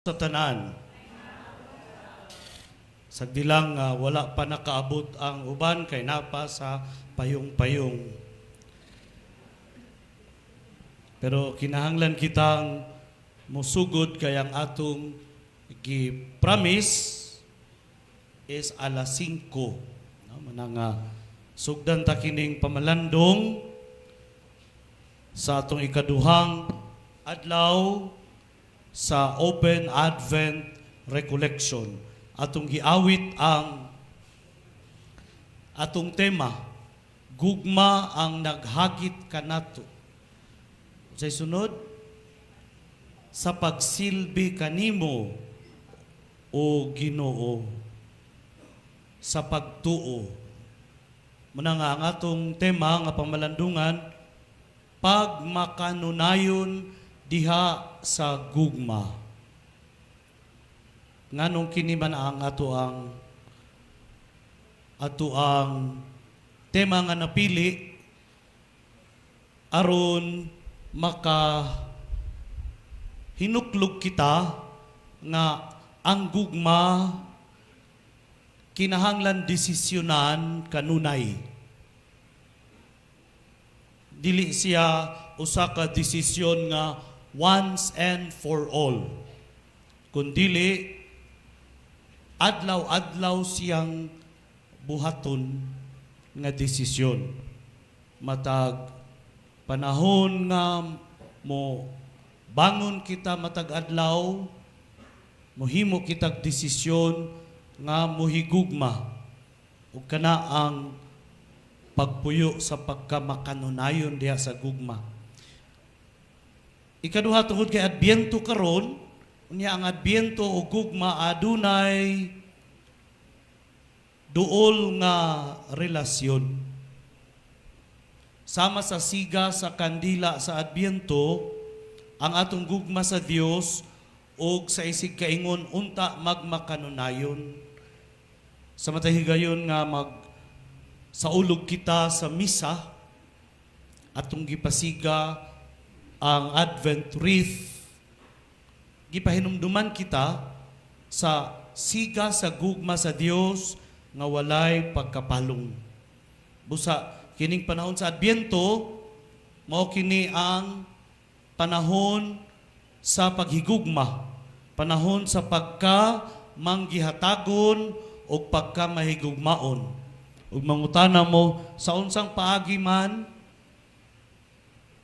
Sa tanan. Sagdi lang wala pa nakaabot ang uban kay napa sa payong-payong. Pero kinahanglan kitang musugod kay ang atong gi-promise is alas 5. No, manang nga sugdan ta kining pamalandong sa atong ikaduhang adlaw sa Open Advent Recollection. Atong giawit ang atong tema, "Gugma ang Naghagit Kanato." Sa sunod, "Sa pagsilbi kanimo, o Ginoo, sa pagtuo." Muna nga ang atong tema nga pamalandungan, "Pagmakanunayon diha sa gugma." Nganong kini man ang ato ang tema nga napili? Aron maka hinuklog kita nga ang gugma kinahanglan desisyonan kanunay. Dili siya usa ka desisyon nga once and for all. Kundili adlaw-adlaw siyang buhaton nga desisyon. Matag panahon nga mo bangon kita matag adlaw, mohimo kitag desisyon nga mohigugma ug kana ang pagpuyo sa pagkamakanunayon diha sa gugma. Ikaduha, tungod kay Adbyento karon, unya ang Adbyento o gugma adunay duol nga relasyon. Sama sa siga sa kandila sa Adbyento, ang atong gugma sa Dios ug sa isig kaingon unta magmakanunayon. Sa matag higayon nga mag saulog kita sa misa, atong gipasiga ang Advent wreath, gipahinumduman kita sa siga sa gugma sa Dios nga walay pagkapalong. Busa kining panahon sa Adbyento, mao kini ang panahon sa paghigugma, panahon sa pagka manggihatagon o pagka mahigugmaon. Ug mangutana mo, sa unsang paagi man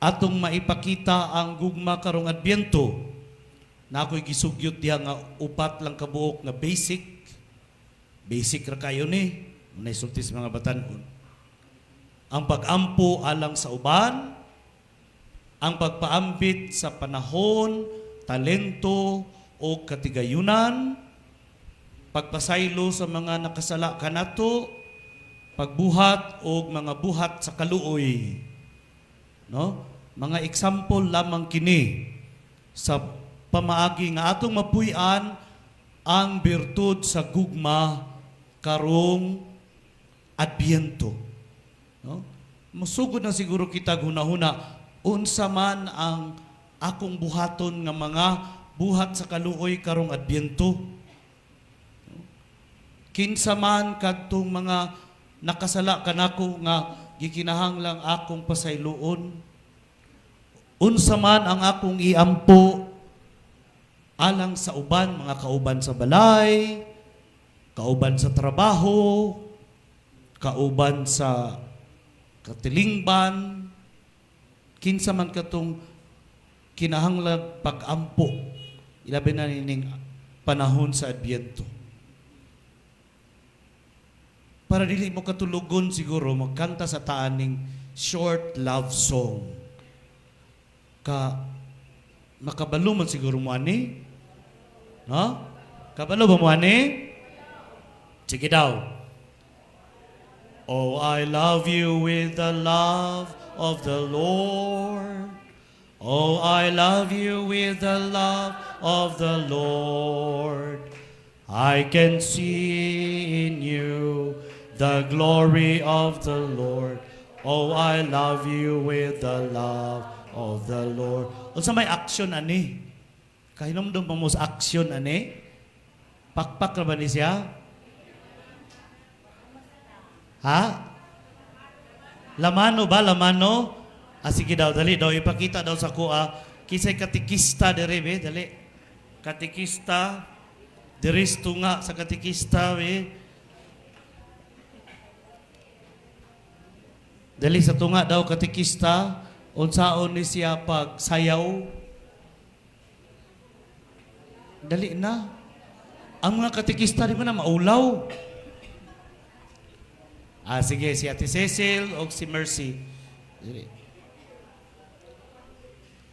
atong maipakita ang gugma karong Adbyento? Na ako'y gisugyot diha nga upat lang kabuok nga basic. Basic ra kayo ni. Naisulti sa mga batanon. Ang pag-ampo alang sa uban, ang pagpaambit sa panahon, talento o katigayunan, pagpasaylo sa mga nakasala kanato, pagbuhat og mga buhat sa kaluoy. No? Mga example lamang kini sa pamaagi nga atong mapuy-an ang birtud sa gugma karong Adbyento. No? Musugod na siguro kita hunahuna, unsa man ang akong buhaton nga mga buhat sa kaluoy karong Adbyento? Kinsa man kadtong mga nakasala kanako nga gikinahanglang akong pasayloon? Unsa man ang akong iampo alang sa uban, mga kauban sa balay, kauban sa trabaho, kauban sa katilingban? Kinsa man katong kinahanglan pag-ampo, ilabi na nining panahon sa Adbyento? Para dili mo katulogon siguro, magkanta sa ta aning short love song. Ka makabalo man siguro mo ani? No? Kabalo ba mo ani? Sige daw. Oh, I love you with the love of the Lord. Oh, I love you with the love of the Lord. I can see in you the glory of the Lord. Oh, I love you with the love of the Lord. Unsa may action ani? Kahinomdom pa mo sa action ani? Pakpak ra ba ni siya? Ha? Lamano ba? Lamano? Ah, sige daw, dali daw. Ipakita daw sa kuha. Kinsay katikista dire, be? Dali. Katikista. Diri tunga sa katikista, be. Dali sa tunga daw, katikista. Unsaon ni siya pag sayaw? Dali na. Ang mga katikista di ba na maulaw? Ah, sige, si Ate Cecil o si Mercy. Dali.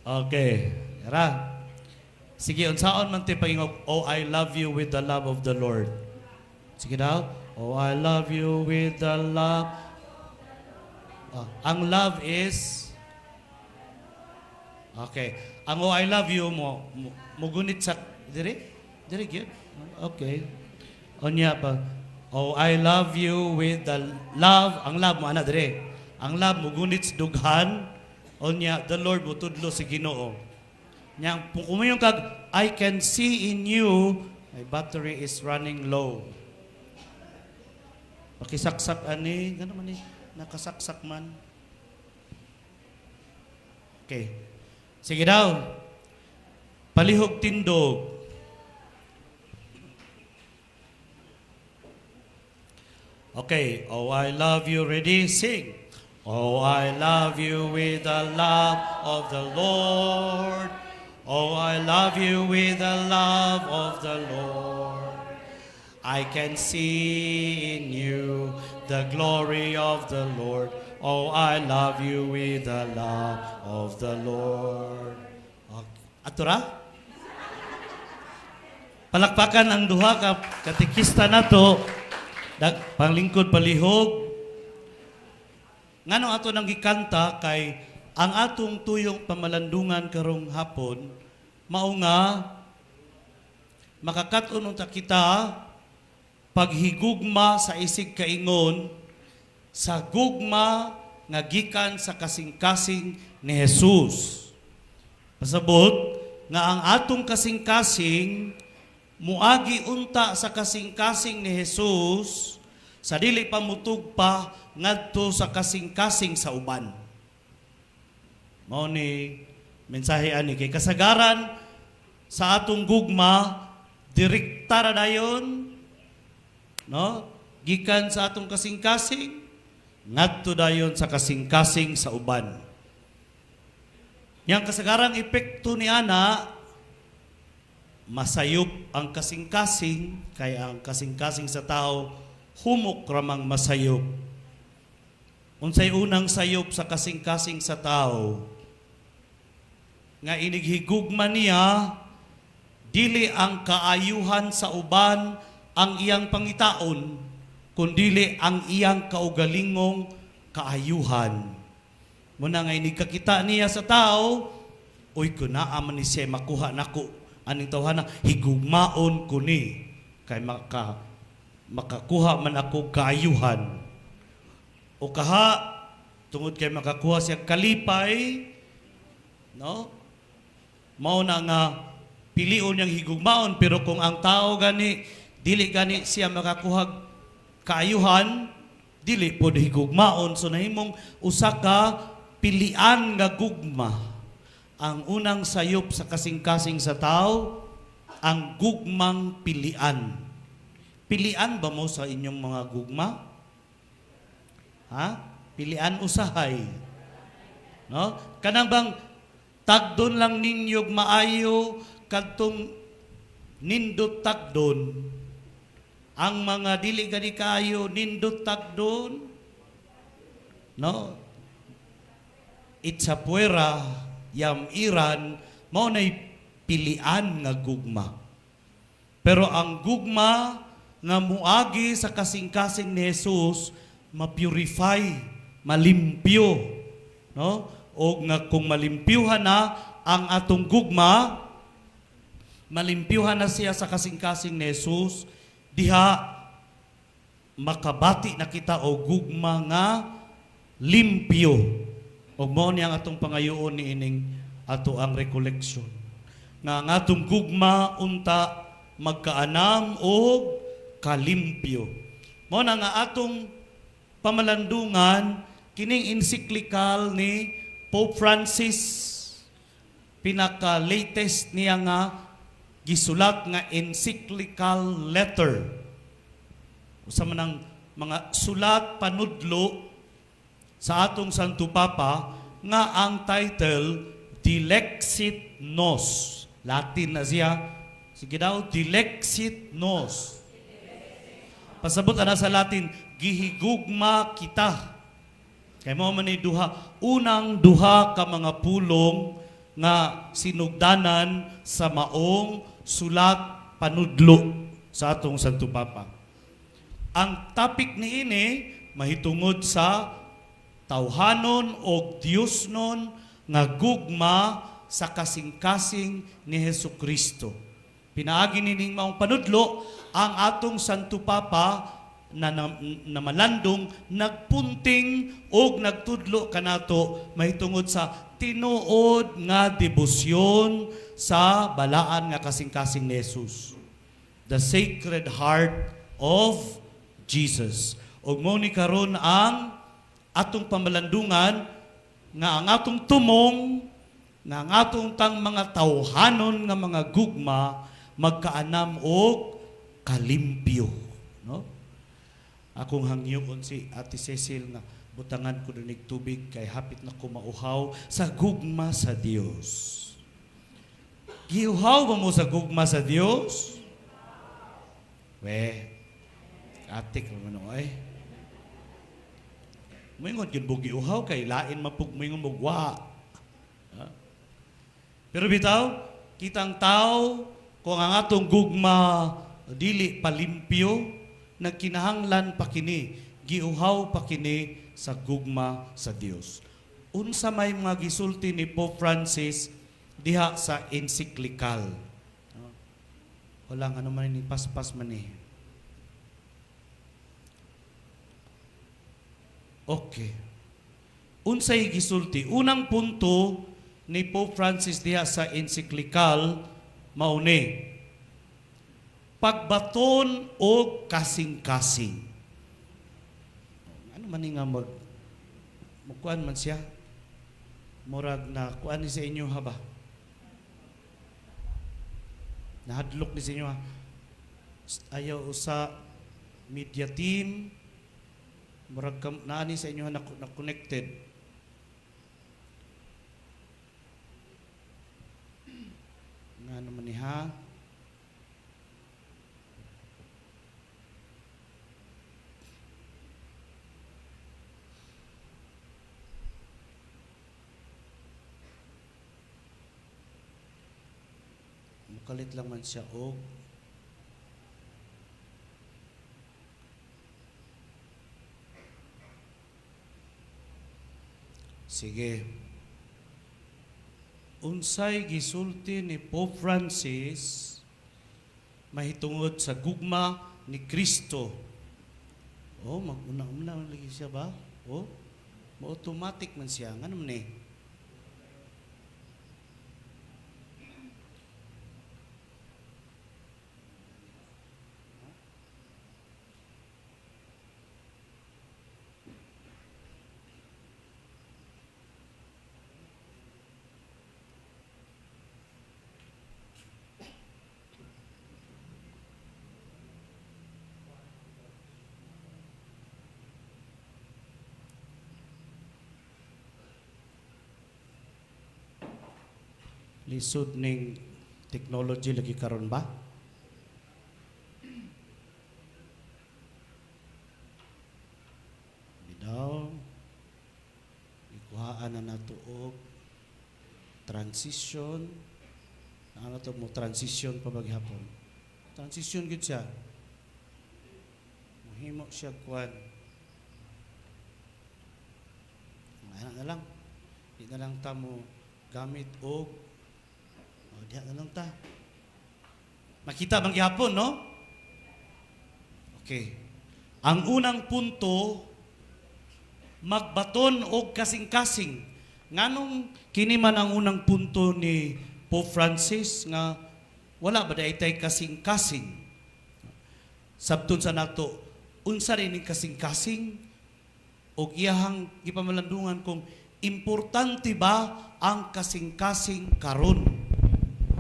Okay. Ra. Sige, unsaon man ti pag-ingog, "Oh, I love you with the love of the Lord"? Sige daw. "Oh, I love you with the love." Ah, ang love is. Okay. Ang "Oh, I love you" mo mugunit sa dire? Dire gyud. Okay. Unya pa. "Oh, I love you with the love." Ang love mo ana dire. Ang love mo gunit sa dughan. Unya the Lord mo tudlo si Ginoo. Nya kung kumayon kag "I can see in you," my battery is running low. Pakisaksak ani, gano man ni nakasaksak man. Okay. Sige daw. Palihog tindog. Okay. "Oh, I love you." Ready? Sing. "Oh, I love you with the love of the Lord. Oh, I love you with the love of the Lord. I can see in you the glory of the Lord. Oh, I love you with the love of the Lord." Okay. Atura? Palakpakan ang duha ka katikista nato. Dag, panglingkod palihog. Ngano ato nang gikanta kay ang atong tuyong pamalandungan karong hapon mao nga makakat-on unta kita paghigugma sa isig kaingon sa gugma nga gikan sa kasing-kasing ni Jesus. Pasabot nga ang atong kasing-kasing muagi unta sa kasing-kasing ni Jesus sa dili pa mutugpa ngadto sa kasing-kasing sa uban. Mao ni mensahe ani kay kasagaran sa atong gugma direkta ra dayon, no, gikan sa atong kasing-kasing ngadto dayon sa kasing-kasing sa uban. Yang kasagarang epekto ni ana, masayop ang kasing-kasing kay ang kasing-kasing sa tao humok ramang masayop. Unsay unang sayop sa kasing-kasing sa tao? Nga inighigugma niya, dili ang kaayuhan sa uban ang iyang pangitaon, kundili ang iyang kaugalingong kaayuhan. Muna nga inigkakita niya sa tao, "Uy, kunaa man ni siya makuha nako aning tawhana, higugmaon ko ni kay makakuha man ako kaayuhan." O kaha tungod kay makakuha siya kalipay, no, mao na nga pilion niyang higugmaon. Pero kung ang tao gani dili gani siya makakuha kaayuhan, dili pod higugmaon. So nahimong usa ka pilian nga gugma. Ang unang sayop sa kasing-kasing sa tao, ang gugmang pilian. Pilian ba mo sa inyong mga gugma? Ha? Pilian usahay, no? Kanang bang tagdon lang ninyo maayo kadtong nindot tagdon, ang mga dili gani kaayo nindot tagdon, no, itsapuera yamiran. Mao nay pilian nga gugma. Pero ang gugma nga muagi sa kasing-kasing ni Jesus, ma-purify, malimpyo, no, og nga kung malimpyuhan na ang atong gugma, malimpyuhan na siya sa kasing-kasing ni Jesus, diha makabati na kita og gugma nga limpyo. Og mao ni ang atong pangayoon ni ining ato ang recollection. Nga ang atong gugma unta magkaanam og kalimpyo. Mao na nga atong pamalandungan kining encyclical ni Pope Francis, pinaka-latest niya nga gisulat nga encyclical letter. Usa man ang mga sulat panudlo sa atong Santo Papa nga ang title Dilexit Nos. Latin na siya. Sige daw, Dilexit Nos. Pasabot ana sa Latin, gihigugma kita. Kay mao man ni duha, unang duha ka mga pulong nga sinugdanan sa maong sulat panudlo sa atong Santo Papa. Ang topic niini mahitungod sa tawhanon og Diosnon nga gugma sa kasing-kasing ni Hesus Kristo. Pinaagi nining maong panudlo ang atong Santo Papa na malandong nagpunting og nagtudlo kanato mahitungod sa tinuod nga debosyon sa balaan nga kasing-kasing ni Jesus. The Sacred Heart of Jesus. Og mao ni karon ang atong pamalandungan nga ang atong tumong nga ang atong tang mga tawhanon nga mga gugma magkaanam og kalimpyo, no? Akong hangyoon si Ate Cecil nga butangan ko dunig tubig kay hapit na ko mauhaw sa gugma sa Dios. Giuhaw ba mo sa gugma sa Dios? We, atik naman oy. Moingon gyud mo giuhaw kay lain mapug moingon mo wa. Ha? Pero bitaw, kitang tao kung ang atong gugma dili palimpyo, nagkinahanglan pa kini, giuhaw pa kini sa gugma sa Dios. Unsa may mga gisulti ni Pope Francis diha sa encyclical? Wala nga naman ni paspas man eh. Okay. Unsay gisulti? Unang punto ni Pope Francis diha sa encyclical mauni: pagbaton og kasing-kasing. Ano man ni nga mukuan man siya? Murag na kuan ni sa inyo ha ba? Nahadlok ni sa inyo ha? Ayaw sa media team, murag naani sa inyo ha, na connected. Nga naman ni ha? Mukalit lang man siya og sige. Unsay gisulti ni Pope Francis mahitungod sa gugma ni Kristo? Oh, mag-una-una lagi siya ba? Oh, ma-automatic man siya. Ngano man ni? Lisod ning technology lagi karon ba? Bidaw, ikuhaan na nato og transition. Ano to mo transition pa ba gihapon? Transition gyud siya. Mahimo siya kuan. Ana na lang. Di na lang ta mo gamit og oh, diha na lang ta. Makita bang gihapon, no? Okay. Ang unang punto, magbaton og kasing-kasing. Nganong kini man ang unang punto ni Pope Francis nga wala ba diay tay kasing-kasing. Sabton sa nato unsa rin ning kasing-kasing og iyahang gipamalandungan kung importante ba ang kasing-kasing karon.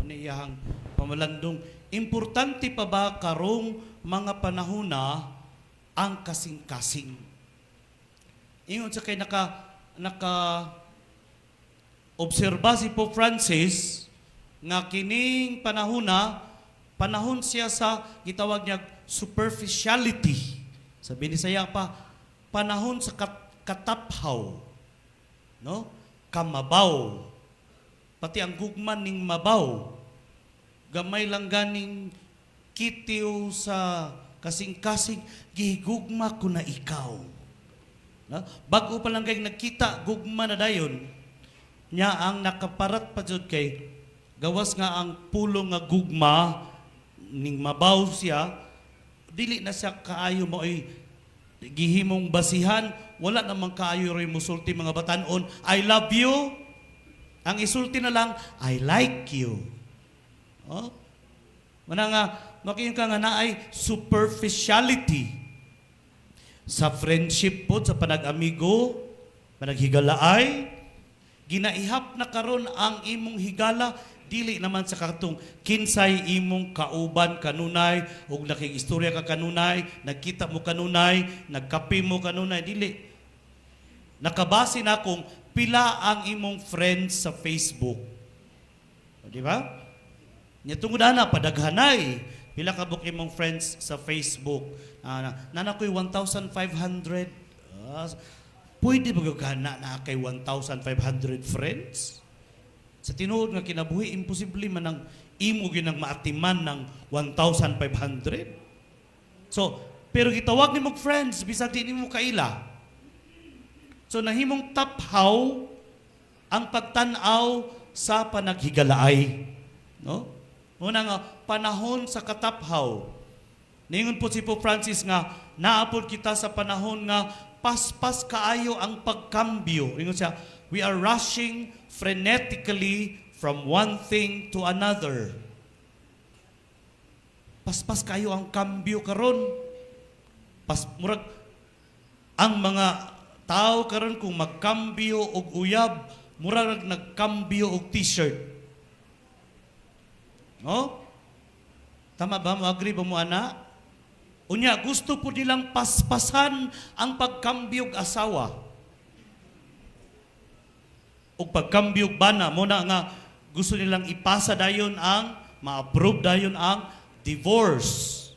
Ano iyahang pamalandong, importante pa ba karong mga panahona ang kasing-kasing? Ingon sa kay naka obserba si Pope Francis nga kining panahona, panahon siya sa gitawag niya superficiality. Sa Binisaya pa, panahon sa kataphaw, no? Kamabaw. Pati ang gugma ning mabaw. Gamay lang ganing kitiw sa kasing-kasing, gihigugma ko na ikaw. No? Bago pa lang kay nagkita, gugma na dayon. Nya ang nakaparat pa jud kay gawas nga ang pulong nga gugma ning mabaw siya, dili na siya kaayo maoy gihimong basihan. Wala namang kaayo roy musulti mga batanon, "I love you." Ang isulti na lang, "I like you." Oh, mana nga makiyon ka nga naay superficiality sa friendship po, sa panag-amigo, panaghigalaay. Ginaihap na karon ang imong higala dili naman sa katong kinsay imong kauban kanunay ug nakigistorya ka kanunay, nagkita mo kanunay, nagkape mo kanunay, dili. Nakabase na kung pila ang imong friends sa Facebook. O, di ba? Nya tungod ana padaghanay. Pila ka buok imong friends sa Facebook? Ah, naa na ko'y 1,500. Ah, pwede ba ka na na kay 1,500 friends? Sa tinuod nga kinabuhi, imposible man ang imo ginang maatiman ng 1,500. So, pero gitawag nimo friends bisan di nimo kaila. So nahimong taphaw ang pagtan-aw sa panaghigalaay. No? Una nga panahon sa kataphaw. Ningon po si Pope Francis nga naapod kita sa panahon nga paspas kaayo ang pagkambyo. Ingon siya, "We are rushing frenetically from one thing to another." Paspas kaayo ang kambyo karon. Pas murag ang mga tao karon kung magkambyo og uyab, murag nagkambyo og T-shirt. No? Tama ba? Mo agree ba mo ana? Unya, gusto po nilang paspasan ang pagkambyo og asawa. Og pagkambyo og bana, mo na nga gusto nilang ipasa dayon ang, ma-approve dayon ang divorce.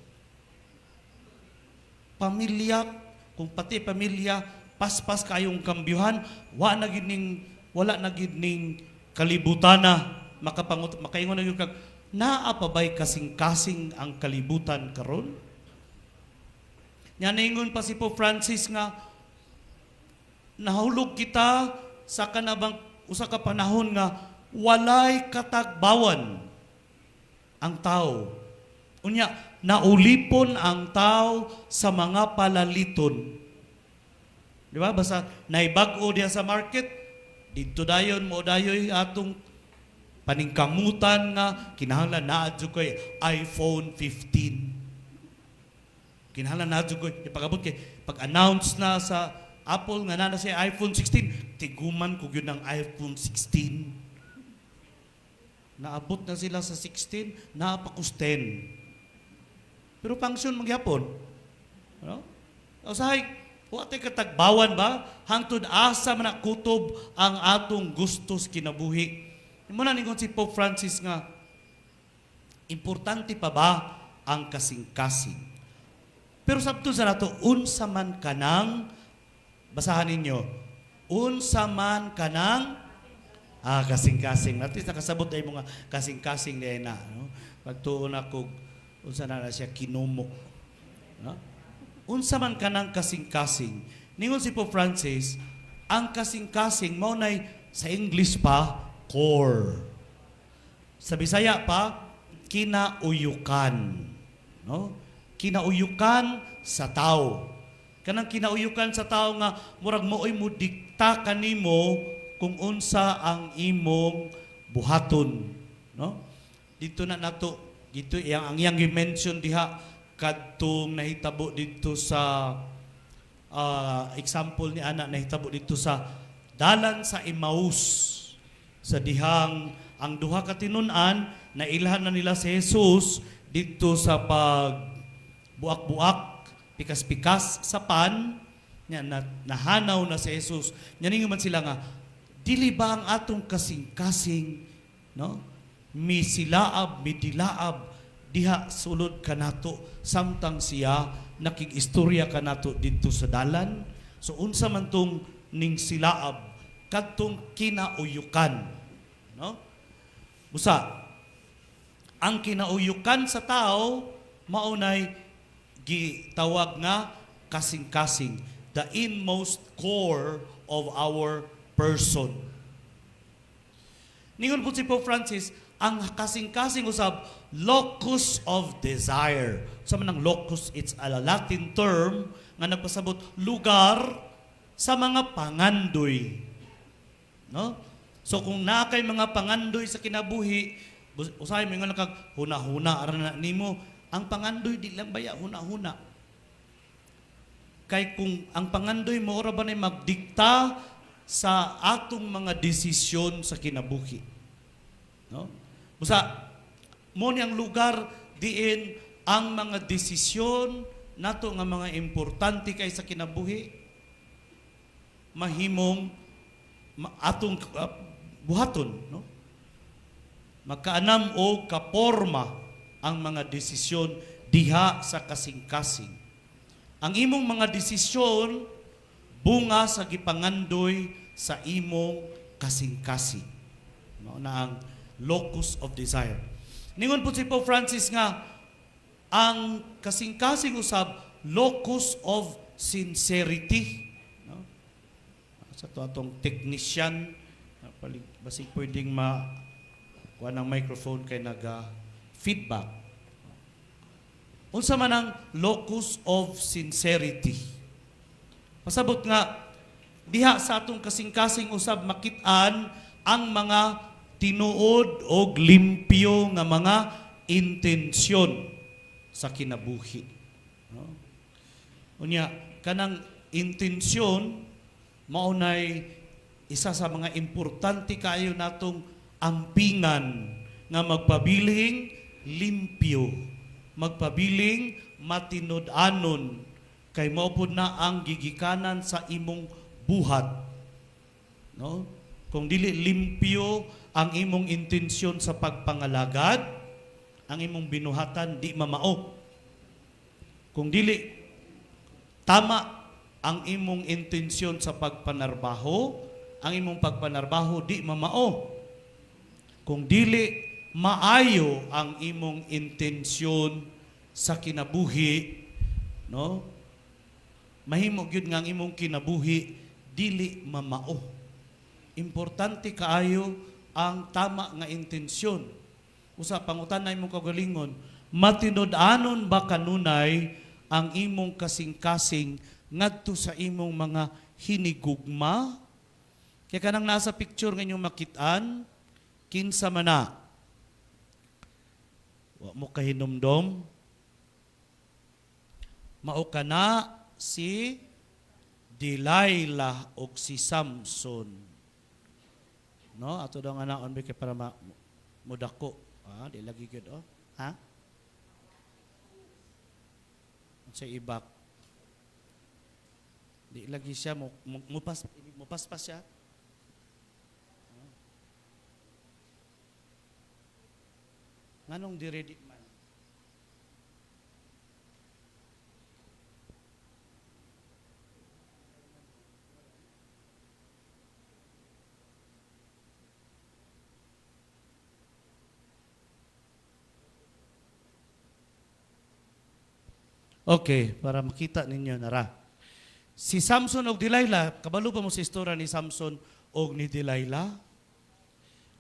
Pamilya, kung pati pamilya, paspas kayong kambyuhan, wala na gid ning kalibutan na makapangut makaingon na gyud kag naa pa ba'y kasing-kasing ang kalibutan karon? Nya ningon pa si Pope Francis nga nahulog kita sa kanabang usa ka panahon nga walay katagbawan ang tao. Unya, naulipon ang tao sa mga palaliton. Di ba? Basta naibag-o diya sa market, didto dayon mo dayoy atong paningkamutan nga kinahanglan naa jud koy iPhone 15. Kinahanglan naa jud koy ipagabot kay pag-announce na sa Apple nga naa na siya iPhone 16, tiguman ko gyud ng iPhone 16. Naabot na sila sa 16, naa pa kos 10. Pero function magyapon. Ano? Usahay, wa tay katagbawan ba? Hangtod asa man na kutob ang atong gusto sa kinabuhi. Mo na ningon si Pope Francis nga importante pa ba ang kasing-kasing? Pero sabton sa nato, unsa man kanang, basahan ninyo, unsa man kanang kasing-kasing. At least nakasabot ay mga kasing-kasing na na. No? Pagtuon ako, unsa na na siya kinumo. No? Unsa man kanang kasing-kasing? Ningon si Pope Francis, ang kasing-kasing mao nay sa English pa core. Sa Bisaya pa kinauyukan. No? Kinauyukan sa tao. Kanang kinauyukan sa tao nga murag maoy mo dikta kanimo kung unsa ang imong buhaton. no? Dito na nato dito iyang ang iyang gi-mention diha kadtong nahitabo dito sa example ni ana nahitabo dito sa dalan sa Emmaus, sa dihang ang duha ka tinun-an nailhan na nila si Jesus dito sa pag buak-buak, pikas-pikas sa pan nya na, nahanaw na si Jesus nya. Ningon man sila nga, "Dili ba ang atong kasing-kasing, no, misilaab, midilaab diha sulod kanato samtang siya nakig-istorya kanato didto sa dalan?" So unsa man tong ning silaab? Kadtong kinauyukan, no? Busa ang kinauyukan sa tao maunay gitawag nga kasing-kasing, the inmost core of our person. Ningon po si Pope Francis, ang kasing-kasing usab locus of desire. Sa man ang locus, it's a Latin term nga nagpasabot lugar sa mga pangandoy. No? So kung naa kay mga pangandoy sa kinabuhi, usahay mo nga kag huna-huna ara na nimo, ang pangandoy di lang baya huna-huna. Kay kung ang pangandoy mo ora ba na magdikta sa atong mga desisyon sa kinabuhi. No? Busa mo niyang lugar diin ang mga desisyon nato nga mga importante kay sa kinabuhi mahimong atong buhaton, no? Magkaanam o kaporma ang mga desisyon diha sa kasing-kasing. Ang imong mga desisyon bunga sa gipangandoy sa imong kasing-kasing. Mao na ang locus of desire. Ningon po si Pope Francis nga ang kasing-kasing usab locus of sincerity. No? Sa to atong technician, basig pwedeng ma kuha ng microphone kay naga feedback. Unsa man ang locus of sincerity? Pasabot nga diha sa atong kasing-kasing usab makit-an ang mga tinuod og limpyo nga mga intensyon sa kinabuhi. No? Unya, kanang intensyon maunay isa sa mga importante kayo natong ampingan nga magpabiling limpyo, magpabiling matinud-anon, kay mao pud na ang gigikanan sa imong buhat. No? Kung dili limpyo ang imong intensyon sa pagpangalagad, ang imong binuhatan di mamao. Kung dili tama ang imong intensyon sa pagpanarbaho, ang imong pagpanarbaho di mamao. Kung dili maayo ang imong intensyon sa kinabuhi, no? Mahimo gyud nga ang imong kinabuhi dili mamao. Importante kaayo ang tama nga intensyon. Usa, pangutan-a imong kaugalingon, matinud-anon ba kanunay ang imong kasing-kasing ngadto sa imong mga hinigugma? Kaya kanang nasa picture nga inyong makitaan, kinsa man na? Wa mo kahinumdom? Mao kana si Delilah og si Samson. No, ato daw nga naon kay para ma mudako. Ah, di lagi gyud oh. Ha? Sa ibak. Di lagi siya mo mupas mupaspas siya. Nganong di ready man? Okay, para makita ninyo nara. Si Samson og Delilah, kabalo pa mo sa istorya ni Samson og ni Delilah?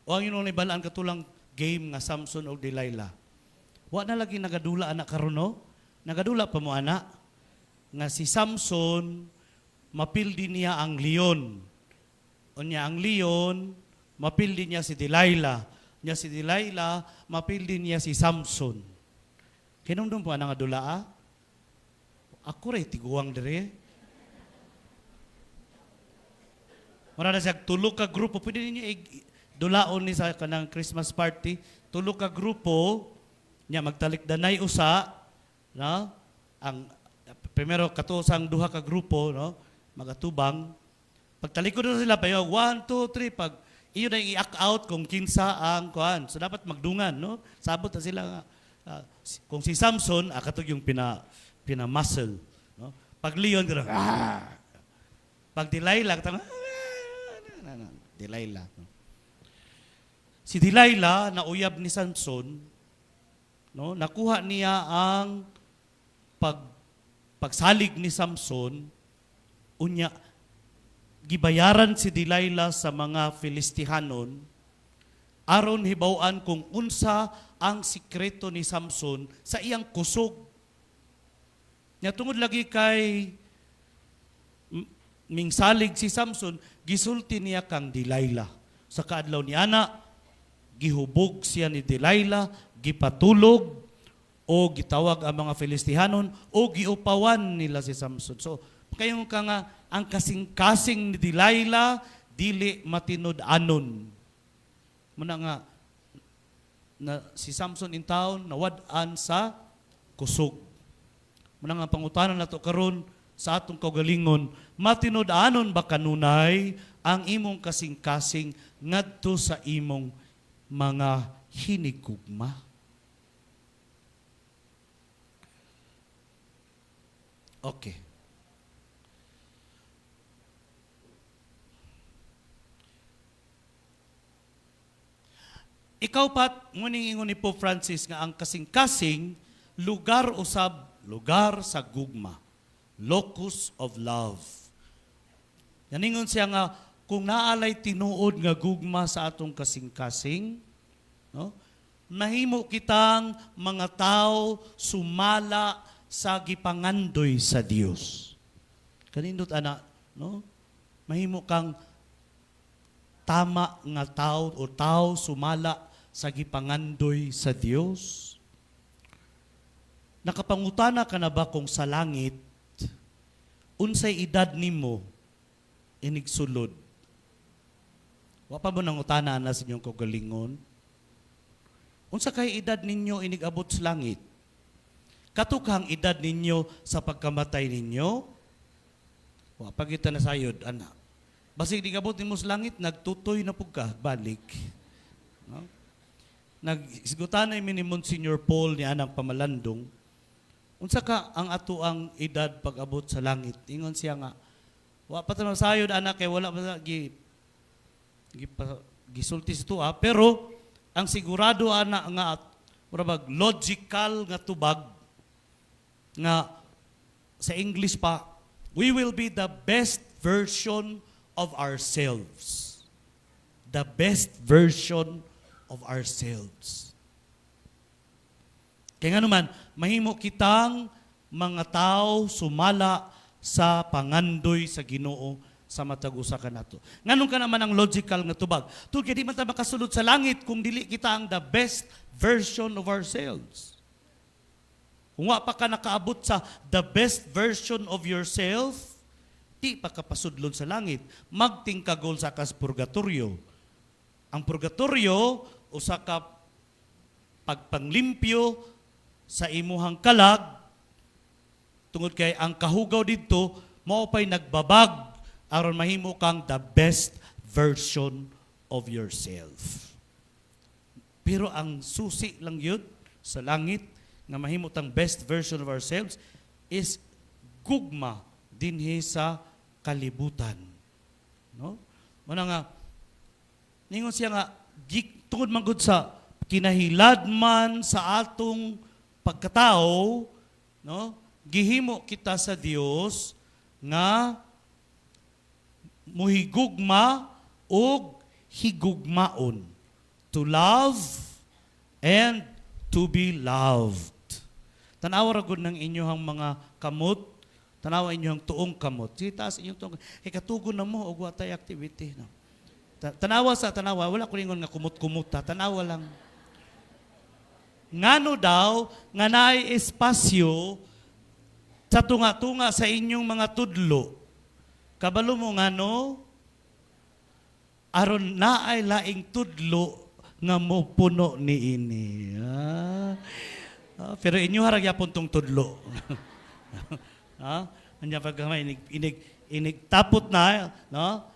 O ang inyong nibalaan katulang game nga Samson og Delilah? Wa na lagi nagadula anak karon, no? Nagadula pa mo ana nga si Samson mapildi niya ang leon. Unya ang leon mapildi niya si Delilah. Nya si Delilah, mapildi niya si Samson. Kinumdum po ang nga dula, ah? Ako ray tiguang dire. Mura na siya, tulo ka grupo. Pwede ninyo dulaon ni sa kanang Christmas party. Tulo ka grupo, nya magtalikdanay usa, no? Ang primero katusang duha ka grupo, no? Magatubang. Pagtalikod na sila, payo, 1, 2, 3, pag iyo na yung i-act out kung kinsa ang kuan. So dapat magdungan, no? Sabot na sila nga. Kung si Samson, akatog yung pina muscle, no? Pag Leon, gano'n, ah! Pag Delilah, tama, ah, Delilah. No? Si Delilah, nauyab ni Samson, no? Nakuha niya ang pagsalig ni Samson, unya gibayaran si Delilah sa mga Filistihanon aron hibaw-an kung unsa ang sikreto ni Samson sa iyang kusog. Nya tungod lagi kay mingsalig si Samson, gisulti niya kang Delilah. Sa kaadlaw ni ana, gihubog siya ni Delilah, gipatulog o gitawag ang mga Filistihanon o giupawan nila si Samson. So, kayo ka nga ang kasing-kasing ni Delilah dili matinud-anon. Muna nga na si Samson in town nawad-an sa kusog. Muna nga pangutanan nato karon sa atong kaugalingon, matinud-anon ba kanunay ang imong kasing-kasing ngadto sa imong mga hinigugma? Okay. Ikaw pat, nguning ingon ni Pope Francis nga ang kasing-kasing lugar usab lugar sa gugma, locus of love. Naningon siya nga kung naalay tinuod nga gugma sa atong kasing-kasing, no? Nahimo kitang mga tao sumala sa gipangandoy sa Dios. Kanindot ana, no? Mahimo kang tama nga tao o tao sumala sa gipangandoy sa Dios. Nakapangutana ka na ba kung sa langit unsay edad nimo inigsulod? Wa pa mo nangutana na sa inyong kaugalingon? Unsa kay edad ninyo inigabot sa langit? Katukang edad ninyo sa pagkamatay ninyo? Wa pa kita nasayod ana. Basig digabot nimo sa langit, nagtutoy na pug ka, balik. No? Nagsigutan na ni Monsignor Paul ni anang pamalandong. Unsa ka ang ato ang edad pag-abot sa langit? Ingon siya nga, wa pa ta nasayod anak kay wala pa gisulti sa tuwa, pero ang sigurado ana nga mura bag logical nga tubag nga sa English pa, we will be the best version of ourselves. The best version of ourselves. Kaya nga naman, mahimo kitang mga tao sumala sa pangandoy sa Ginoo sa matag usa ka nato. Nganong ka naman ang logical nga tubag? Tungod kay di man ta makasulod sa langit kung dili kita ang the best version of ourselves. Kung wa pa ka nakaabot sa the best version of yourself, di pa ka pasudlon sa langit. Magtingkagol sa kas purgatorio. Ang purgatorio, usa ka pagpanglimpyo sa imuhang kalag, tungod kay ang kahugaw didto, mao pa'y nagbabag aron mahimo kang the best version of yourself. Pero ang susi lang yun sa langit nga mahimo tang best version of ourselves is gugma dinhi sa kalibutan. No? Muna nga ningon siya nga tungod man gud sa kinahilad man sa atong pagkatao, no? Gihimo kita sa Dios nga muhigugma og higugmaon, to love and to be loved. Tanawa ra gud ng inyong mga kamot, tanawa inyong tuong kamot. Sige, taas inyong tuong. Kay katugon na mo og wa tay activity, no. Tanawa sa tanawa, wala ko ningon nga kumot-kumot ta, tanawa lang. Ngano daw nga naay espasyo sa tunga-tunga sa inyong mga tudlo? Kabalo mo ngano? Aron naay laing tudlo nga mo puno ni ini. Ah. Ah, pero inyo ra gyapon tong tudlo. Ha? Anya pag gamay inig inig inig tapot na, no?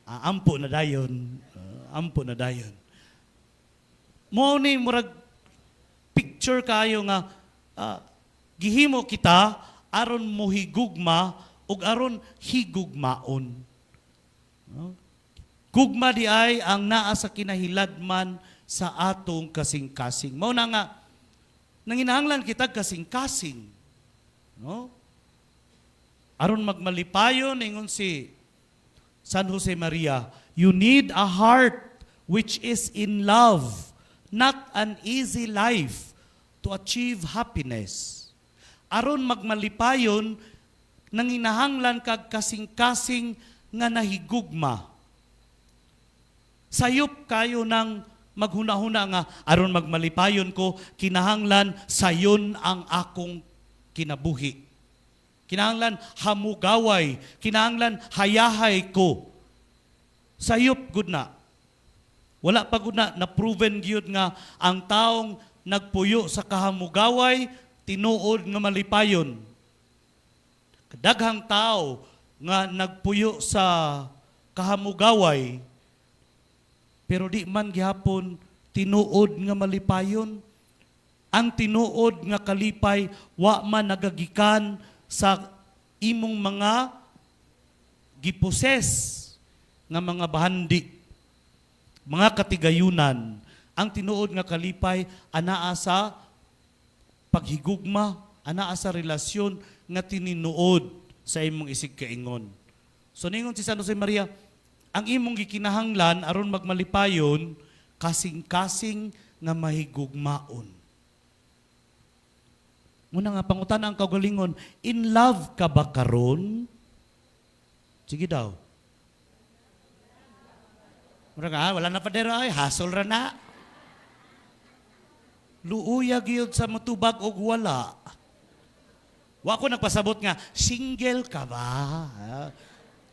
Ah, ampo na dayon. Ah, ampo na dayon. Mao ni murag picture kayo nga gihimo kita aron mohigugma ug aron higugmaon. No? Gugma di ay ang naa sa kinahiladman sa atong kasing-kasing. Mao na nga nanginahanglan kita kasing-kasing. No? Aron magmalipayon, ingon si San Jose Maria, you need a heart which is in love, not an easy life to achieve happiness. Aron magmalipayon, nanginahanglan kag kasing-kasing nga nahigugma. Sayop kayo ng maghuna-huna nga aron magmalipayon ko, kinahanglan sayon ang akong kinabuhi. Kinahanglan hamugaway, kinahanglan hayahay ko. Sayop gud na. Wala pa gud na na proven gyud nga ang taong nagpuyo sa kahamugaway tinuod nga malipayon. Daghang tao nga nagpuyo sa kahamugaway pero di man gihapon tinuod nga malipayon. Ang tinuod nga kalipay wa man nagagikan sa imong mga giposes nga mga bahandi, mga katigayunan. Ang tinuod nga kalipay anaa sa paghigugma, anaa sa relasyon nga tininuod sa imong isig kaingon. So ningon si San Jose Maria, ang imong gikinahanglan aron magmalipayon, kasing-kasing nga mahigugmaon. Muna nga pangutana ang kaugalingon, in love ka ba karon? Sige daw. Mura ka, wala na padero ay, hasol ra na. Luuya gyud sa matubag og wala. Wa ko nagpasabot nga, single ka ba? Ah,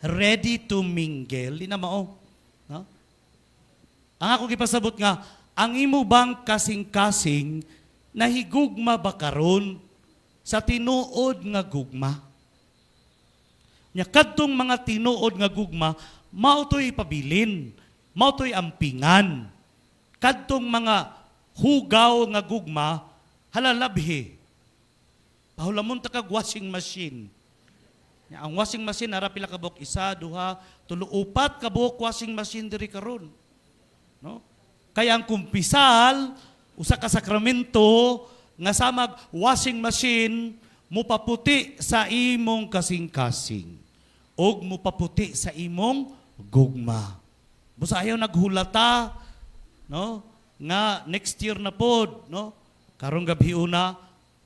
ready to mingle? Di na mao. No? Ang ako gipasabot nga, ang imo bang kasing-kasing nahigugma ba karon sa tinuod nga gugma? Nya kadtong mga tinuod nga gugma, mao to'y ipabilin, mao to'y ampingan. Kadtong mga hugaw nga gugma, halalabhi. Pahulamon ta kag washing machine. Nya, ang washing machine ara pila ka buok? Isa, duha, tulo, upat ka buok washing machine diri karon. No? Kaya ang kumpisal, usa ka sakramento nga samag washing machine, mupaputi sa imong kasing-kasing ug mupaputi sa imong gugma. Busa ayaw naghulata, no? Nga next year na pod, no? Karong gabi una,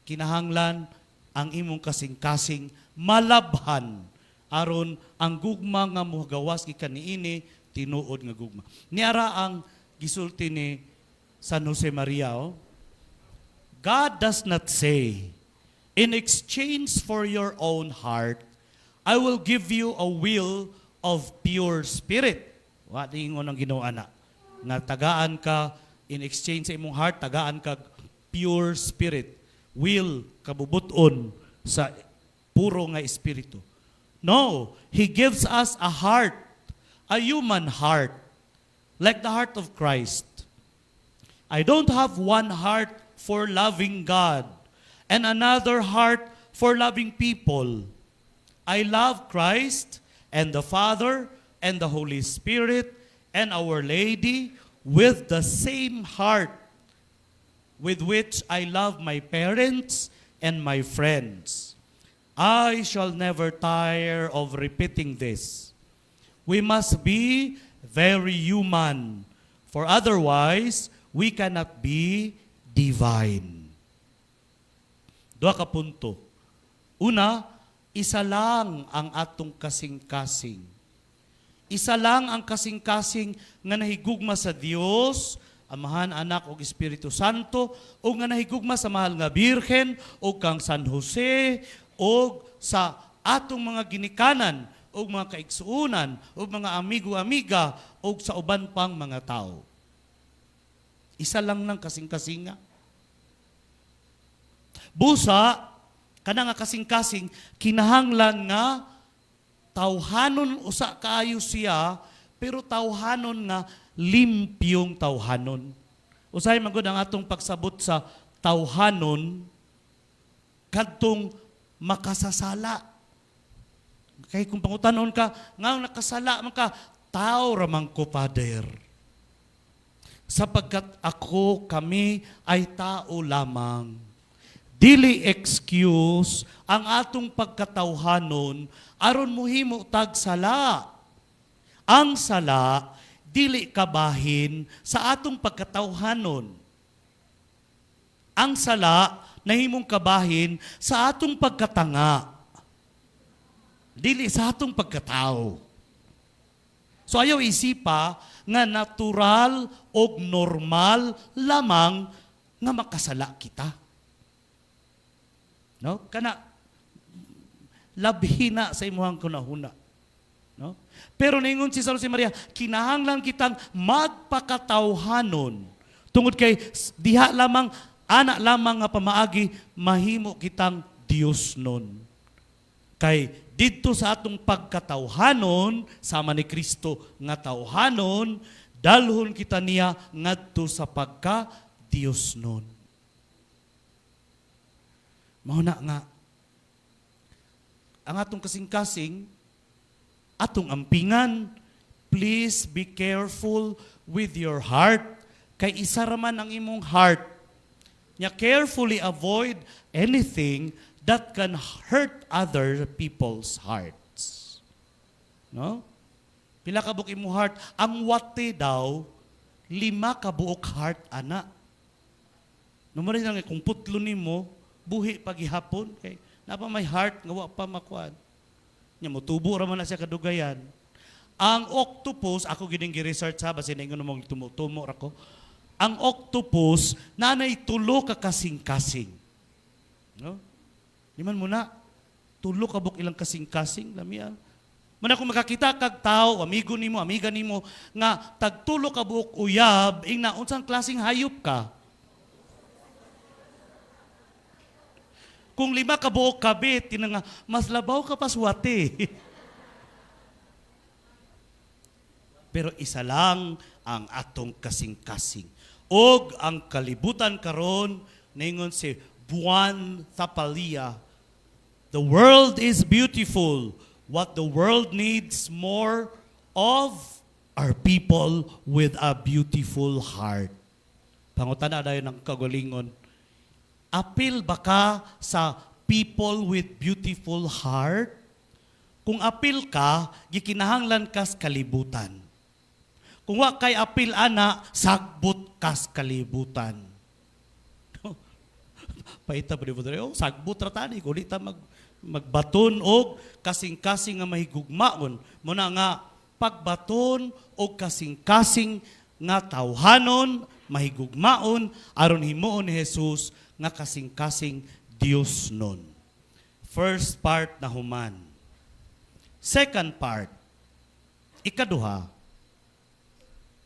kinahanglan ang imong kasing-kasing malabhan aron ang gugma nga mogawas gikan niini tinuod nga gugma. Niara ang gisulti ni San Jose Maria. Oh. God does not say, "In exchange for your own heart, I will give you a will of pure spirit." Wa ingon ang Ginoo ana. Nga tagaan ka in exchange sa imong heart, tagaan ka pure spirit. Will, kabubuton sa puro nga espiritu. No, He gives us a heart, a human heart, like the heart of Christ. I don't have one heart for loving God and another heart for loving people. I love Christ and the Father and the Holy Spirit and Our Lady with the same heart with which I love my parents and my friends. I shall never tire of repeating this. We must be very human, for otherwise we cannot be divine. Duha ka punto. Una, isa lang ang atong kasing-kasing. Isa lang ang kasing-kasing nga nahigugma sa Dios, Amahan, Anak ug Espiritu Santo, ug nga nahigugma sa mahal nga Birhen ug kang San Jose ug sa atong mga ginikanan ug mga kaigsuonan ug mga amigo-amiga ug sa uban pang mga tao. Isa lang ng kasing-kasinga. Busa, kana nga kasing-kasing, kinahanglan nga tawhanon usa kaayo siya, pero tawhanon nga limpyong tawhanon. Usahay man gud ang atong pagsabot sa tawhanon kadtong makasasala. Kay kung pangutanon ka, nga nakasala man ka, tao ramang ko, Father. Sapagkat ako, kami ay tao lamang. Dili excuse ang atong pagkatawhanon aron muhimo tag sala. Ang sala dili kabahin sa atong pagkatawhanon. Ang sala nahimong kabahin sa atong pagkatanga. Dili sa atong pagkatao. So ayaw isipa nga natural o normal lamang nga makasala kita. No? Kana labhi na sa imuhang kunahuna. No? Pero ningon si San Jose Maria, kinahanglan kitang magpakatawhanon tungod kay diha lamang, ana lamang nga pamaagi, mahimo kitang Dios nun. Kay didto sa atong pagkatawhanon sama ni Kristo nga tawhanon, dalhon kita niya ngadto sa pagka Dios nun. Mao na nga ang atong kasing-kasing, atong ampingan. Please be careful with your heart. Kay isa raman ang imong heart. Nya carefully avoid anything that can hurt other people's hearts. No? Pila ka buok imong heart? Ang wate daw, 5 ka buok heart ana. No mo rin lang kung putlo nimo, buhi pagihapon kay napa may heart nga wa pa makuan. Nya motubo ra man na siya kadugayan. Ang octopus, ako gining gi-research ha, basin ingon mo tumo-tumo ra ko. Ang octopus nanay tulo ka kasing-kasing. No? Di man muna tulo ka buok ilang kasing-kasing, lamia. Mana kung makakita kag tao, amigo nimo, amiga nimo nga tagtulo ka buok uyab, ingna unsang klaseng hayop ka? Kung 5 ka buok kabit, tina nga, mas labaw ka pa swate. Pero isa lang ang atong kasing-kasing. Og ang kalibutan karon, ningon si Buwan Thapalia, "The world is beautiful. What the world needs more of are people with a beautiful heart." Pangutana dayon ng kagalingon, apil ba ka sa people with beautiful heart? Kung apil ka, gikinahanglan kas kalibutan. Kung wa kay apil ana, sagbot kas kalibutan. Paita pa di mo oh, sagbot ra tani, kung di ta magbaton og kasing-kasing nga mahigugmaon. Muna nga pagbaton og kasing-kasing nga tawhanon, mahigugmaon, aron himuon ni Jesus nga kasing-kasing Dios nun. First part na human. Second part, ikaduha,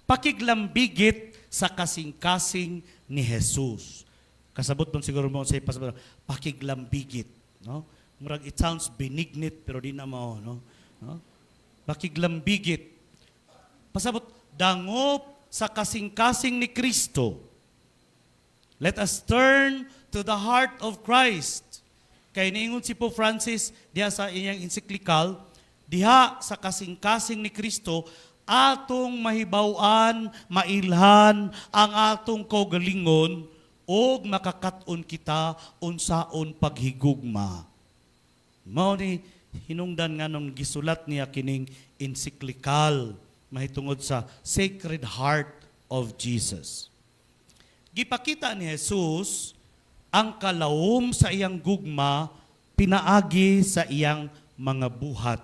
pakiglambigit sa kasing-kasing ni Jesus. Kasabot man siguro mo sa ipasabot, pakiglambigit, no? Murag it sounds benignit pero di na mao, no? No? Pakiglambigit. Pasabot, dangop sa kasing-kasing ni Kristo. Let us turn to the heart of Christ. Kay niingon si Pope Francis diha sa iyang encyclical, diha sa kasing-kasing ni Kristo atong mahibaw-an, mailhan ang atong kaugalingon og makakat-on kita unsaon paghigugma. Mao ni hinungdan nga nung gisulat niya kining encyclical mahitungod sa Sacred Heart of Jesus. Gipakita ni Jesus ang kalawom sa iyang gugma pinaagi sa iyang mga buhat.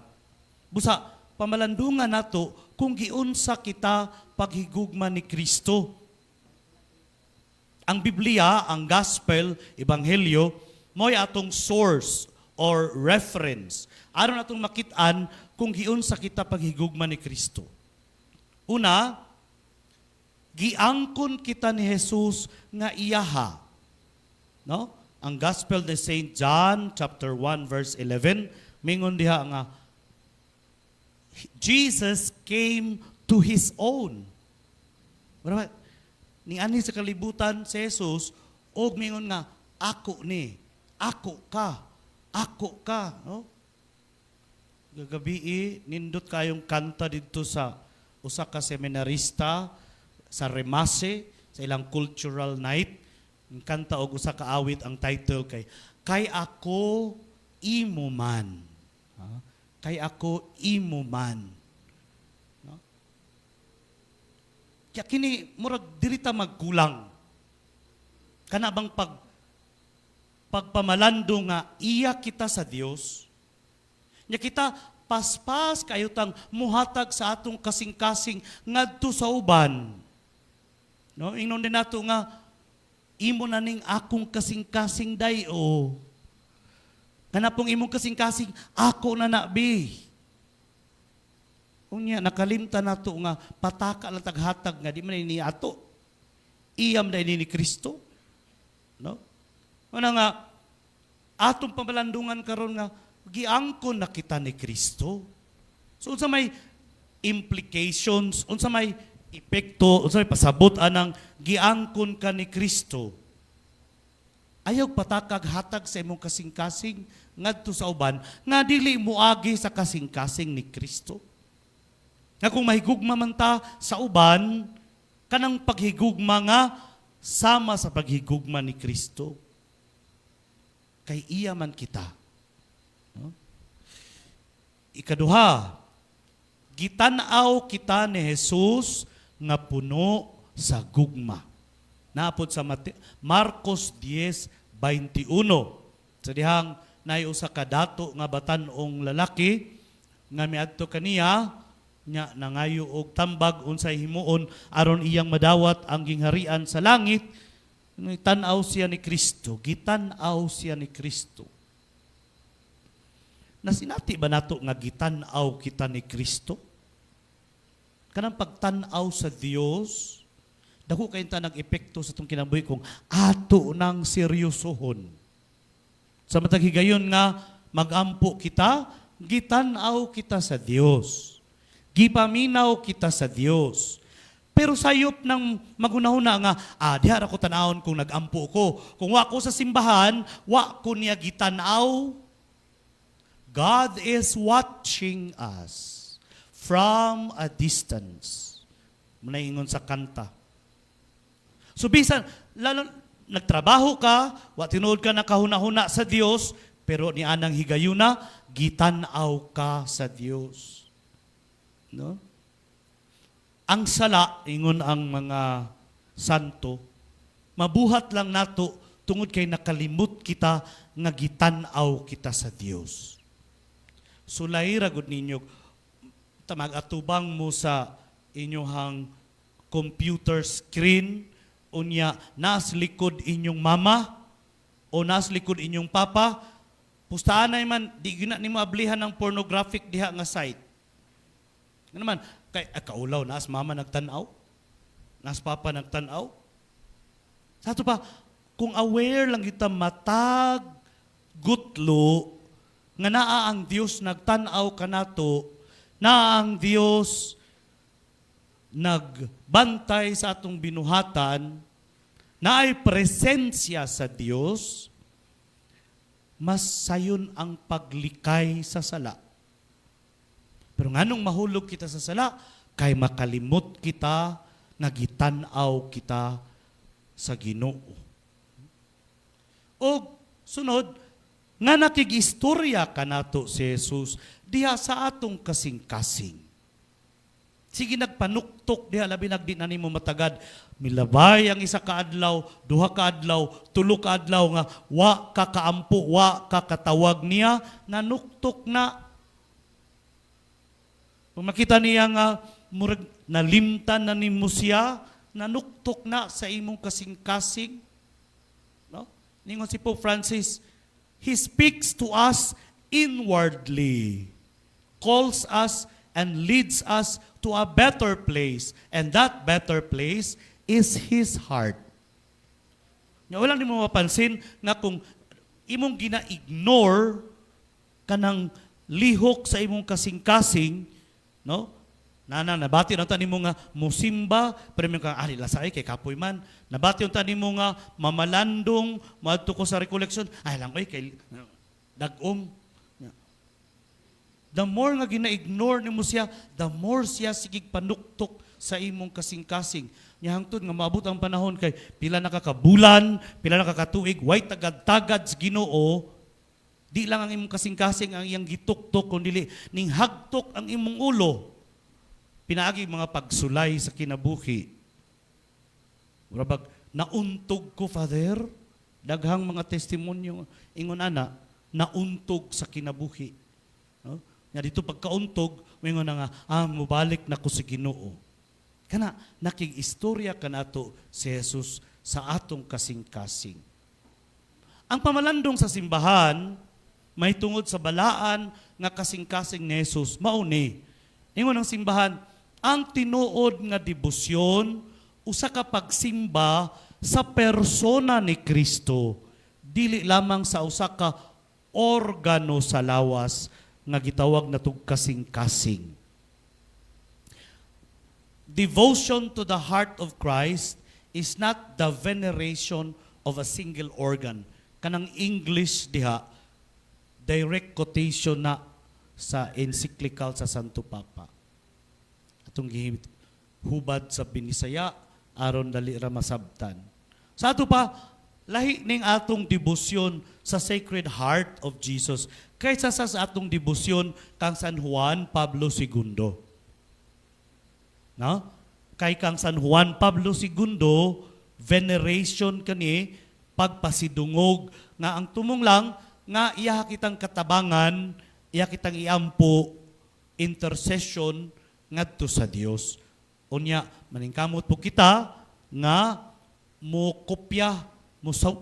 Busa, pamalandungan nato kung giunsa kita paghigugma ni Kristo. Ang Biblia, ang Gospel, Ebanghelyo, mo'y atong source or reference aron atong makit-an kung giunsa kita paghigugma ni Kristo. Una, giangkon kita ni Jesus nga iyaha. No? Ang Gospel ni St. John chapter 1 verse 11 mingon diha nga Jesus came to His own. Mura ba, ni anhi sa kalibutan si Jesus og mingon nga ako ni, ako ka, ako ka, no? Gagabii nindot kayong kanta didto sa usa ka seminarista sa Remase sa ilang cultural night. Ang kanta og usa ka awit, ang title kay "Kay Ako Imo Man." Ha? "Kay Ako Imo Man." No? Kaya kini murag diri ta magkulang. Kana bang pagpamalando nga iya kita sa Dios. Nya kita paspas kayo tang muhatag sa atong kasing-kasing ngadto sa uban. No, ingnon din nato nga imo na ning akong kasing-kasing dayo. Kana pong imong kasing-kasing, ako na na bi. Unya nakalimtan nato nga pataka lang taghatag nga di man ni ato. Iyam na ini ni Kristo. No? Una nga atong pamalandungan karon nga giangkon na kita ni Kristo. So unsa may implications, unsa may epekto, unsa may pasabot anang giangkon ka ni Kristo? Ayaw patakag hatag sa imong kasing-kasing ngadto sa uban nga dili moagi sa kasing-kasing ni Kristo. Nga kung mahigugma man ta sa uban, kanang paghigugma nga sama sa paghigugma ni Kristo. Kay iya man kita. No? Ikaduha, gitan-aw kita ni Jesus nga puno sa gugma. Napod sa Marcos 10:21. Sa dihang naay usa ka dato nga batan-ong lalaki nga miadto kaniya nya nangayo og tambag unsay himuon aron iyang madawat ang gingharian sa langit. Tan-aw siya ni Kristo, gitan-aw siya ni Kristo. Nasinati ba nato nga gitan-aw kita ni Kristo? Kanang pagtan-aw sa Dios, dako kay ta nag-epekto sa atong kinabuhi kung ato nang seryosohon. Sa matag higayon nga magampo kita, gitan-aw kita sa Dios. Gipaminaw kita sa Dios. Pero sayop ng magunahuna nga, diha ra ko tan-awon kung nagampo ko. Kung wa ko sa simbahan, wa ko niya gitan-aw. God is watching us from a distance. Muna ingon sa kanta. So bisan, lalo, nagtrabaho ka, wa tinuod ka nakahuna-huna sa Dios, pero ni anang higayuna, gitan-aw ka sa Dios. No? Ang sala, ingon ang mga santo, mabuhat lang nato tungod kay nakalimot kita nga gitan-aw kita sa Dios. Sulay ra gud ninyo mag-atubang mo sa inyong computer screen, unya nas likod inyong mama o nas likod inyong papa, pustaan na man di gyud na nimo ablihan ng pornographic diha nga site. Nga naman kay kaulaw, naas mama nagtan-aw, naas papa nagtan-aw. Sa ato pa, kung aware lang kita matag gutlo nga naa ang Dios nagtan-aw kanato, naa ang Dios nagbantay sa atong binuhatan, naay presensya sa Dios, mas sayon ang paglikay sa sala. Pero nganong mahulog kita sa sala? Kay makalimot kita nga gitan-aw kita sa Ginoo. O sunod, nga nakig-istorya kanato si Jesus diha sa atong kasing-kasing. Sige nagpanuktok diha, labi nagdi na nimo matagad. Milabay ang isa ka adlaw, duha ka adlaw, tulo ka adlaw nga wa ka kaampo, wa ka katawag niya, nanuktok na. Kung makita niya nga murag nalimtan na nimo siya, nanuktok na sa imong kasing-kasing, no? Ningon si Pope Francis, "He speaks to us inwardly, calls us and leads us to a better place, and that better place is His heart." Nga wala nimo mapansin nga kung imong gina-ignore kanang lihok sa imong kasing-kasing, no? Nana, nabati na nimo nga musimba, pero mo kang ah, lasay kay kapoy man. Nabati unta nimo nga mamalandong, moadto ko sa recollection, ay lang oy kay dag-om. The more nga gina-ignore nimo siya, the more siya sigig panuktok sa imong kasing-kasing. Nya hangtod nga maabot ang panahon kay pila na ka kabulan, pila na ka katuig, way tagad-tagad sa Ginoo, di lang ang imong kasing-kasing ang iyang gituktok kun dili ning hagtok ang imong ulo. Pinaagi mga pagsulay sa kinabuhi. Mura bag nauntog ko, Father. Daghang mga testimonyo ingon ana, nauntog sa kinabuhi. No? Nga dito pagkauntog, moingon na nga, "Ah, mubalik na ko sa Ginoo." Kana nakig-istorya kanato si Jesus sa atong kasing-kasing. Ang pamalandong sa simbahan may tungod sa balaan nga kasing-kasing ni Jesus mao ni. Ingon ang simbahan, ang tinuod nga debosyon usa ka pagsimba sa persona ni Kristo, dili lamang sa usa ka organo sa lawas nga gitawag natog kasing-kasing. Devotion to the heart of Christ is not the veneration of a single organ. Kanang English diha, direct quotation na sa encyclical sa Santo Papa. Atong hubad sa Binisaya aron dali ra masabtan. Sa ato pa, lahi ning atong debosyon sa Sacred Heart of Jesus kaysa sa atong debosyon kang San Juan Pablo II. No? Kay kang San Juan Pablo II, veneration kani, pagpasidungog nga ang tumong lang nga iya kitang katabangan, iya kitang iampo, intercession ngadto sa Dios. Unya maningkamot po kita nga mo kopya,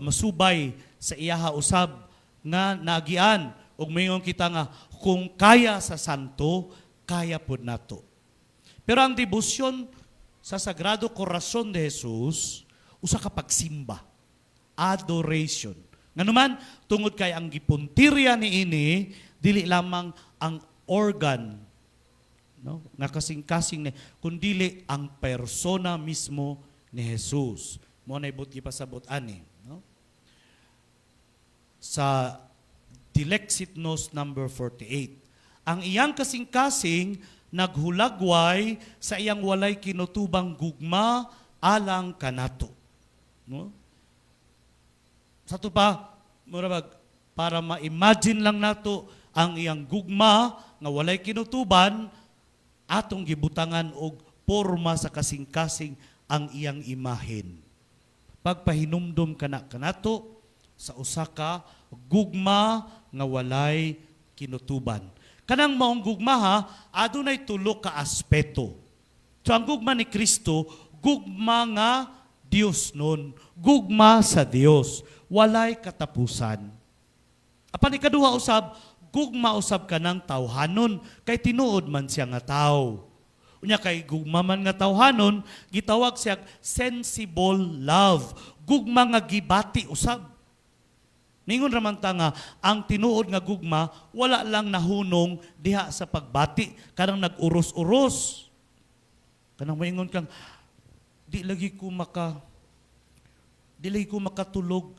masubay sa iyaha usab nga nagian ug moingon kita nga kung kaya sa santo, kaya pud nato. Pero ang debosyon sa Sagrado Corazon de Jesus, usa ka pagsimba, adoration. Nganuman, tungod kay ang gipuntirya niini dili lamang ang organ, no, nga kasing-kasing ni, kundili ang persona mismo ni Jesus. Mao na ibot gipasabot ani, no? Sa Dilexit Nos number 48. Ang iyang kasing-kasing naghulagway sa iyang walay kinutubang gugma alang kanato. No? Sa ato pa, mura bag, para ma-imagine lang nato ang iyang gugma nga walay kinutuban, atong gibutangan og porma sa kasing-kasing ang iyang imahen. Pagpahinumdum kana kanato sa usa ka gugma nga walay kinutuban. Kanang maong gugma ha, adunay tulo ka aspeto. So ang gugma ni Kristo, gugma nga Dios nun, gugma sa Dios, walay katapusan. Apan ikaduha usab, gugma usab kanang tawhanon kay tinuod man siya nga tao. Unya kay gugma man nga tawhanon, gitawag siya sensible love, gugma nga gibati usab. Ningon raman ta nga ang tinuod nga gugma wala lang nahunong diha sa pagbati, kanang nag-uros-uros. Kanang moingon kang di lagi ko makatulog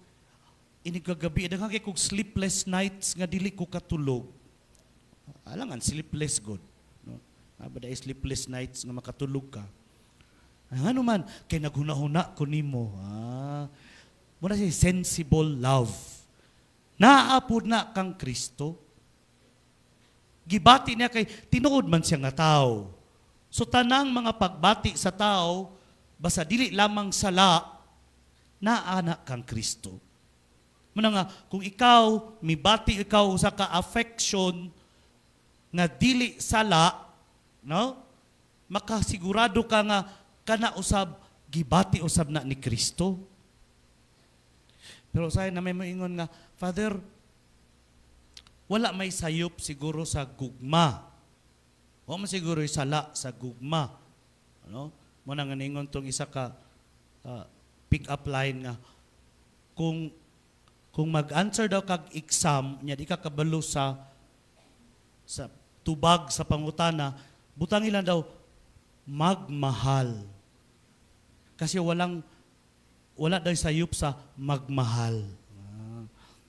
inig kagabi, daghan kay kog sleepless nights nga dili ko katulog. Alangan sleepless god, no? Aba da sleepless nights nga makatulog ka. Ay, ano man kay naghuna-huna ko nimo. Ah. Muna siya sensible love. Naa pud na kang Kristo. Gibati niya kay tinuod man siya nga tao. So tanang mga pagbati sa tao, basta dili lamang sala, naa na kang Kristo. Muna nga, kung ikaw, mibati ikaw sa ka-affection nga dili sala, No? Makasigurado ka nga kana usab gibati usab na ni Kristo. Pero usahay na may moingon nga, "Father, wala may sayop siguro sa gugma. Wa man siguro sala sa gugma." Ano? Mao na nga ningon tong isa ka pick up line nga kung mag-answer daw kag exam nya di ka kabalo sa tubag sa pangutana, butangin lang daw "magmahal." Kasi wala daw sayop sa magmahal. Ah.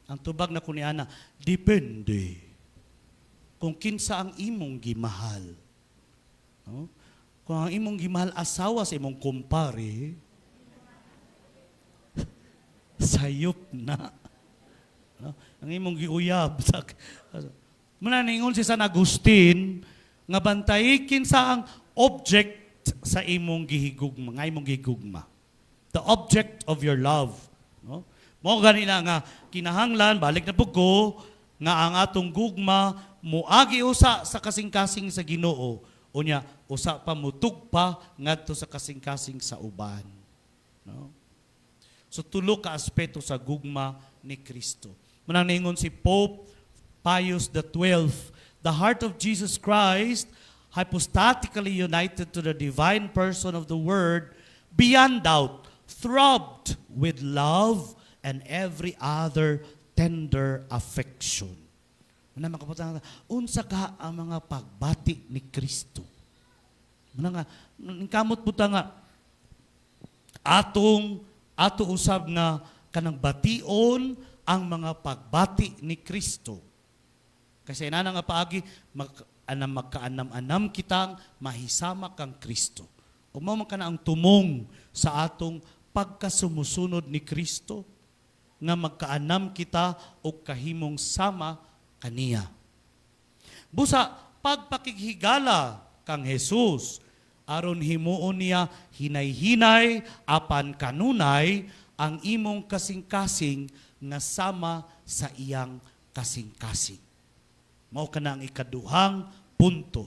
Ang tubag na kuni ana, "Depende kung kinsa ang imong gimahal." No? Kung ang imong gimahal asawa sa imong kumpare, sayop na. No? Ang imong giuyab sa. Muna ningon si San Agustin nga bantay kinsa ang object sa imong gihigugma, nga imong gihigugma. The object of your love, no? Mao gani na nga kinahanglan, balik na pud ko, nga ang atong gugma muagi usa sa kasing-kasing sa Ginoo, unya usa pa mutugpa ngadto sa kasing-kasing sa uban, no? So tulo ka aspeto sa gugma ni Kristo. Munang ningon si Pope Pius XII, "The heart of Jesus Christ, hypostatically united to the divine person of the Word, beyond doubt, throbbed with love and every other tender affection." Muna makaputang, unsa ka ang mga pagbati ni Kristo? Muna nga, kamot buta nga, atong ato usab nga kanang bation ang mga pagbati ni Kristo. Kasi inana nga paagi anam magkaanam-anam kitang mahisama kang Kristo. Ug mao man kana ang tumong sa atong pagkasumusunod ni Kristo nga magkaanam kita og kahimong sama kaniya. Busa pagpakighigala kang Jesus aron himuon niya hinay-hinay apan kanunay ang imong kasing-kasing nga sama sa iyang kasing-kasing. Mao kana ang ikaduhang punto.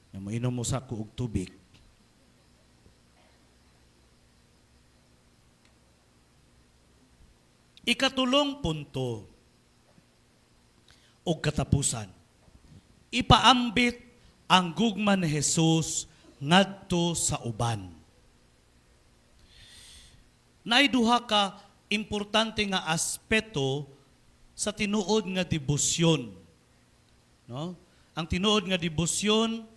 Nga moinom mo sa ko og tubig. Ikatulong punto og katapusan. Ipaambit ang gugma ni Jesus ngadto sa uban. Naay duha ka importante nga aspeto sa tinuod nga debosyon. No? Ang tinuod nga debosyon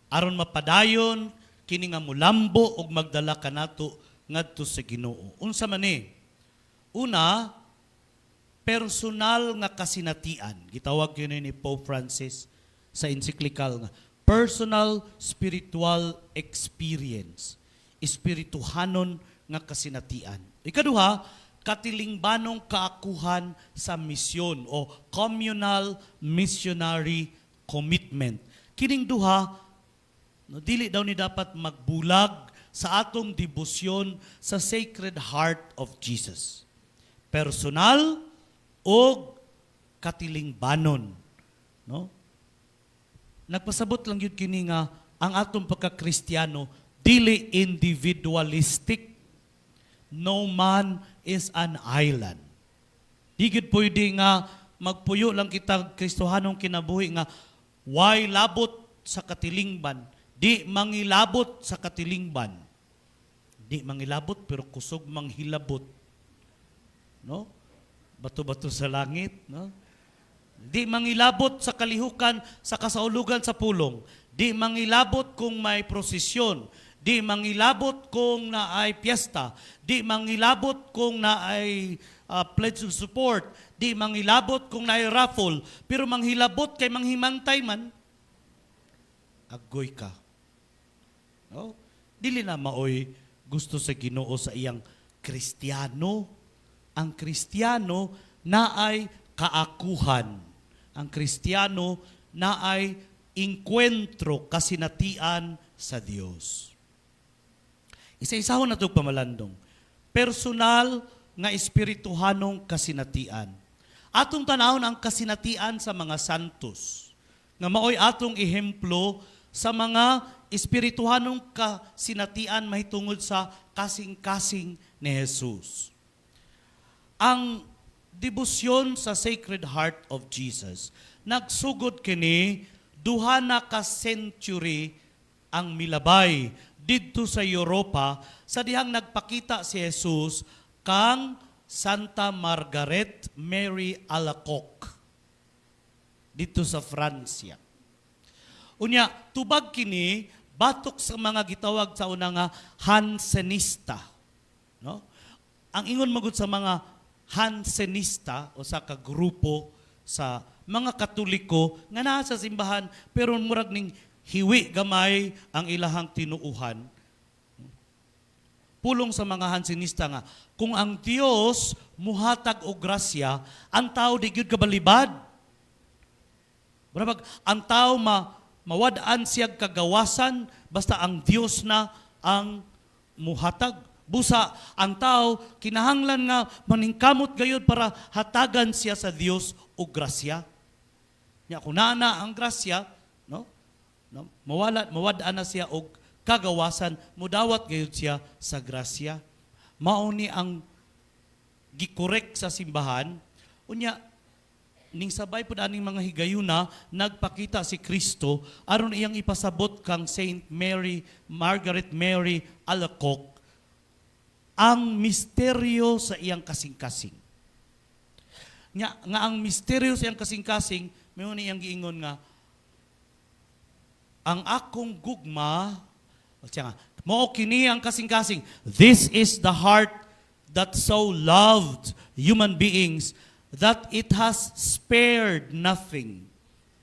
aron mapadayon kini nga mulambo og magdala kanato ngadto sa Ginoo. Unsa man ni? Una, personal nga kasinatian. Gitawag yun ni Pope Francis sa encyclical nga personal spiritual experience. Espirituhanon nga kasinatian. Ikaduha, katilingbanong kaakuhan sa misyon o communal missionary commitment. Kining duha, no, dili daw ni dapat magbulag sa atong debosyon sa Sacred Heart of Jesus. Personal o katilingbanon, no? Nagpasabot lang yun kini nga ang atong pagka-Kristiyano dili individualistic. No man is an island. Di gyud pwede nga magpuyo lang kita Kristohanong kinabuhi nga way labot sa katilingban, di mangilabot sa katilingban. Di mangilabot pero kusog manghilabot. No? Bato-bato sa langit, no? Di mangilabot sa kalihukan, sa kasaulugan sa pulong. Di mangilabot kung may prosesyon. Di mangilabot kung naay piyesta. Di mangilabot kung naay pledge of support. Di mangilabot kung naay raffle. Pero manghilabot kay manghimantay man, agoy ka. No? Dili na maoy gusto sa Ginoo sa iyang Kristiyano. Ang Kristiyano naay kaakuhan. Ang Kristiyano naay inkwentro, kasinatian sa Dios. Isa-isahon na ito, pamalandong. Personal nga espirituhanong kasinatian. Atong tanawon ang kasinatian sa mga santos. Nga maoy atong ehemplo sa mga espirituhanong kasinatian mahitungod sa kasing-kasing ni Jesus. Ang debosyon sa Sacred Heart of Jesus nagsugod kini 2 na ka century ang milabay didto sa Europa sa dihang nagpakita si Jesus kang Santa Margaret Mary Alacoque dito sa Francia. Unya, tubag kini batok sa mga gitawag sa una nga Jansenista. No? Ang ingon magud sa mga Jansenista o sa kagrupo sa mga Katoliko nga naa sa simbahan pero murag ning hiwi gamay ang ilahang tinuuhan. Pulong sa mga Jansenista nga kung ang Dios muhatag og grasya, ang tao di gyud kabalibad. Murag ang tao mawad-an siya kagawasan basta ang Dios na ang muhatag. Busa ang tao kinahanglan nga maningkamot gayud para hatagan siya sa Dios og grasya. Nya kung naa na ang grasya, no? No, mawala mawad-an na siya og kagawasan, mudawat gayud siya sa grasya. Mao ni ang gikorek sa simbahan. Unya ning sabay pud aning mga higayuna, nagpakita si Kristo aron iyang ipasabot kang Saint Mary Margaret Mary Alacoque ang misteryo sa iyang kasing-kasing. Nga ang misteryo sa iyang kasing-kasing, mao iyang giingon nga ang akong gugma, o siya nga, mao kini ang kasing-kasing. This is the heart that so loved human beings that it has spared nothing.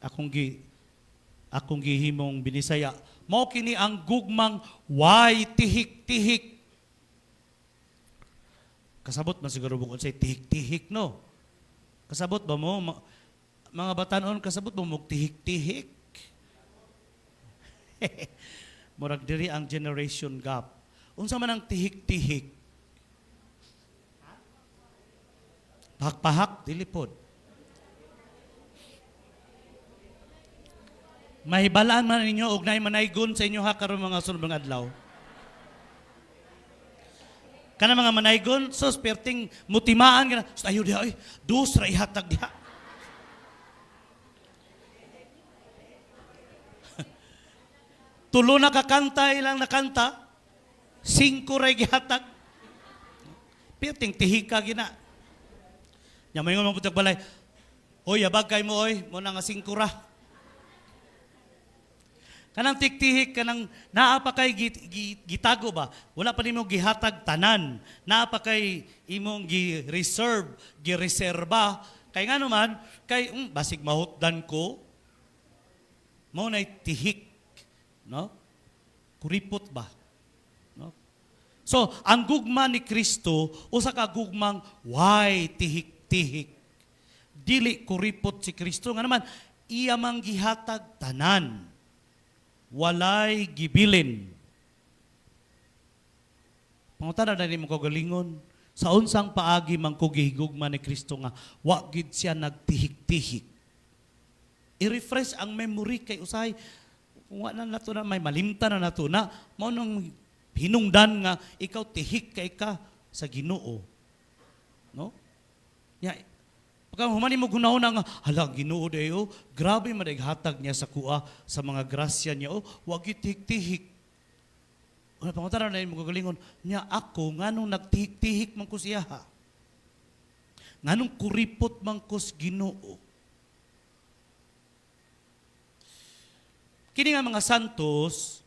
Akong gihimong binisaya. Mao kini ang gugmang way tihik-tihik. Kasabot man siguro mo unsay tihik-tihik, no? Kasabot ba mo mga batanon, kasabot mo mo tihik-tihik? Murag diri ang generation gap. Unsa man ang tihik-tihik? Pahak-pahak, dili pod. Mahibalaan man ninyo og naay manaygon sa inyo ha karon mga sunod mga adlaw. Kana mga manaygon, sus, perting mutimaan kana. Sus, ayo diha oy, dos ra ihatag diha. Tulo na kakanta ilang nakanta, singko ra gihatag. Perting tihika gina. Nya moingon man pud balay, "Oy, abag kay mo oy, mo na nga singko ra." Kanang tiktihik, kanang naa pa kay gitago ba? Wala pa nimo gihatag tanan. Naa pa kay imong gi-reserve, gi-reserba. Kay nga naman, kay basig mahutdan ko, mao nay tihik, no? Kuripot ba? No? So, ang gugma ni Kristo usa ka gugmang way tihik-tihik. Dili kuripot si Kristo, nga naman iya mang gihatag tanan. Walay gibilin. Pangutana na nimo kagalingon, sa unsang paagi man ko gihigugma ni Kristo nga wa gid siya nagtihik-tihik? I-refresh ang memory kay usahay kung wa na nato na may malimtan na nato na mao nang hinungdan nga ikaw tihik kay ka sa Ginoo. No? Ya, pagka human mo gunahon nga, hala, Ginoo dayo, grabe man hatag niya sa kuha sa mga grasya niya, oh, wa gyud tihik-tihik. Una, pangutana na mo kagalingon, niya ako, nganong nagtihik-tihik man ko siya ha? Nganong kuripot man ko sa Ginoo? Kini nga mga santos,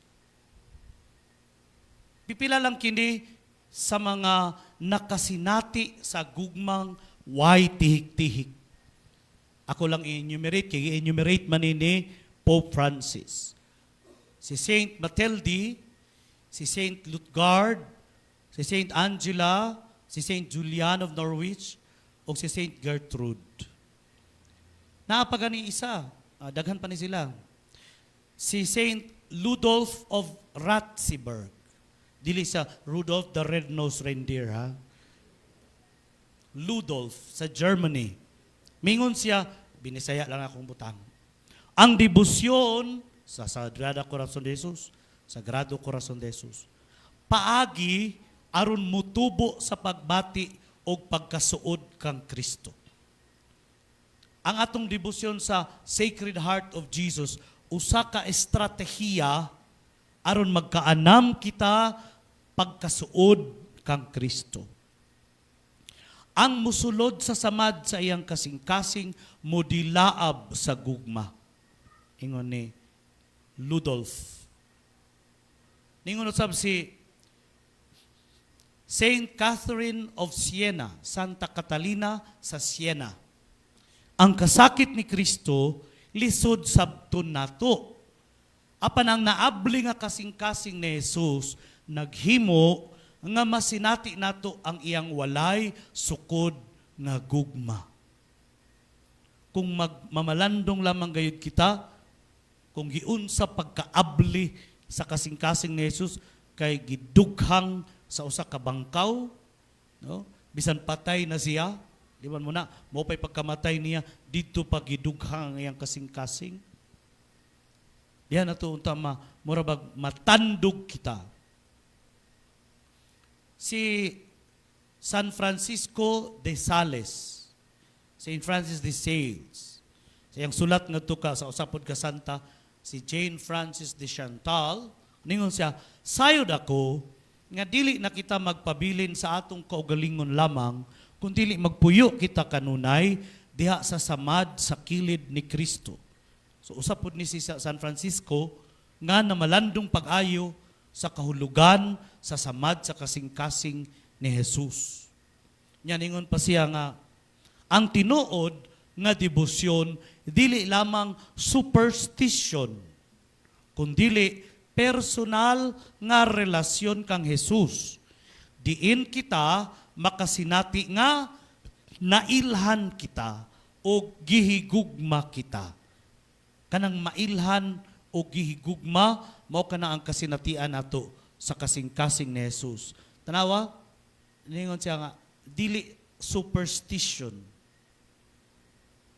pipila lang kini sa mga nakasinati sa gugmang way tihik-tihik. Ako lang i-enumerate, kay i-enumerate man ni Pope Francis. Si Saint Matilde, si Saint Lutgard, si Saint Angela, si Saint Julian of Norwich, o si Saint Gertrude. Naa pa gani isa, daghan pa ni sila. Si Saint Ludolf of Ratzeburg. Dili sa Rudolph the Red-Nosed Reindeer, ha? Ludolf sa Germany. Mingon siya, binisaya lang akong butang. Ang debosyon Sa Sagrada Corazon de Jesus, Sagrado Corazon de Jesus. Paagi aron mutubo sa pagbati o pagkasuod kang Kristo. Ang atong debosyon sa Sacred Heart of Jesus usa ka estratehiya aron magkaanam kita pagkasuod kang Kristo. Ang musulod sa samad sa iyang kasing-kasing mudilaab sa gugma. Ingon ni Ludolf. Ningon usab si Saint Catherine of Siena, Santa Catalina sa Siena. Ang kasakit ni Kristo lisod sabton nato. Apan ang naabli nga kasing-kasing ni Jesus naghimo nga masinati nato ang iyang walay sukod nga gugma. Kung magmamalandong lamang gayud kita, kung giunsa pagkaabli sa kasing-kasing ni Jesus kay gidughang sa usa ka bangkaw, no? Bisan patay na siya, di man mo na, mo pa'y pagkamatay niya, dito pa gidughang ang iyang kasing-kasing. Diyan na to unta ma, mura bag matandog kita. Si San Francisco de Sales, Saint Francis de Sales, sa iyang sulat nga ka sa usa pod ka santa, si Jane Francis de Chantal, ningon siya, "Sayod ako nga dili na kita magpabilin sa atong kaugalingon lamang, kun dili magpuyo kita kanunay diha sa samad sa kilid ni Kristo." So usa pod ni si San Francisco nga namalandong pag-ayo sa kahulugan sa samad sa kasing-kasing ni Jesus. Nya ningon pa siya nga ang tinuod nga debosyon dili lamang superstition, kundili personal nga relasyon kang Jesus. Diin kita makasinati nga nailhan kita o gihigugma kita. Kanang mailhan o gihigugma, mao kana ang kasinatian nato sa kasing-kasing ni Jesus. Tanawa, ningon siya nga dili superstition.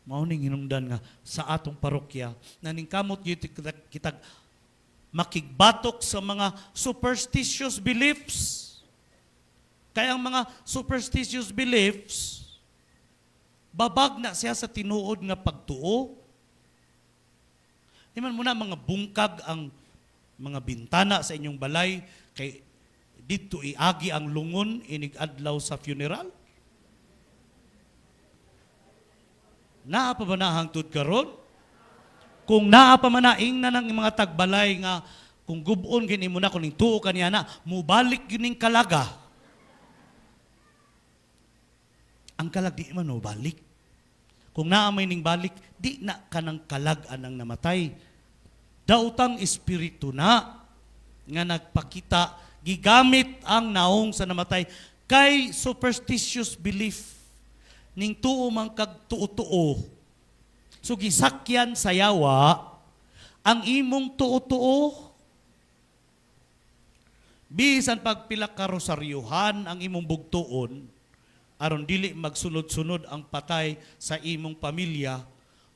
Mao ning hinungdan nga sa atong parokya naningkamot gyud kita makigbatok sa mga superstitious beliefs. Kaya ang mga superstitious beliefs, babag na siya sa tinuod nga pagtuo. Di man muna mga bungkag ang mga bintana sa inyong balay kay didto iagi ang lungon inig adlaw sa funeral. Naa pa ba na hangtod karon? Kung naa pa man na, ingna ng mga tagbalay nga kung gubon gini mo na, kung ning tuo kaniya na, mubalik gyud ning kalaga. Ang kalag di man mobalik. Kung naa may ning balik, di na kanang kalag anang namatay. Daotang espiritu na nga nagpakita, gigamit ang naong sa namatay kay superstitious belief ning tuo man kag tuo-tuo. So gisakyan sa yawa ang imong tuo-tuo. Bisan pag pila ka rosaryuhan ang imong bugtuon aron dili magsunod-sunod ang patay sa imong pamilya,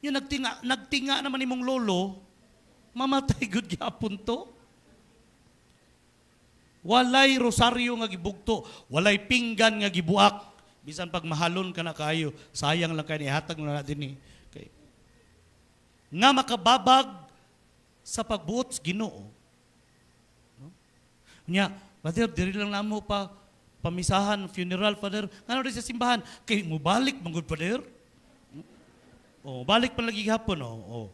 yung nagtinga, nagtinga naman imong lolo, mamatay gud gyapon to. Walay rosaryo nga gibugto, walay pinggan nga gibuak. Bisan pag mahalon ka na kayo, sayang lang kay ihatag na din eh. Kay nga makababag sa pagbuot sa Ginoo. No? Nya, Father, diri lang namo pa pamisahan, funeral, Father. Ngano di sa simbahan? Kay mubalik man gud, Father. Oh, balik pa lagi gihapon, oh. Oh.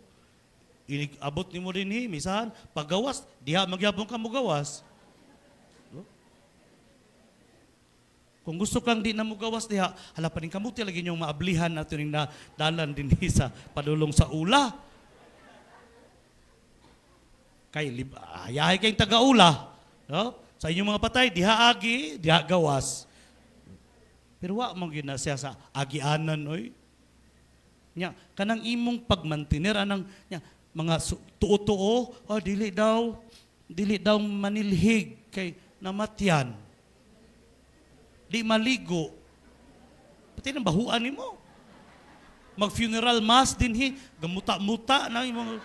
Inig abot nimo dinhi misahan, paggawas, diha magyapon ka mogawas. No? Kung gusto kang di na mogawas diha, hala pa ning kamuti lagi inyong maablihan nato ning na dalan dinhi sa padulong sa ula. Kay ayahay kayong taga-ula. No? Sa inyong mga patay, diha agi, diha gawas. Pero wa man gyud na siya sa agianan oy. Nya kanang imong pagmantener anang nya mga tuo-tuo, oh, dili daw manilhig kay namatyan. Di maligo. Pati nang bahuan nimo. Mag-funeral mass dinhi, gamuta-muta na imong.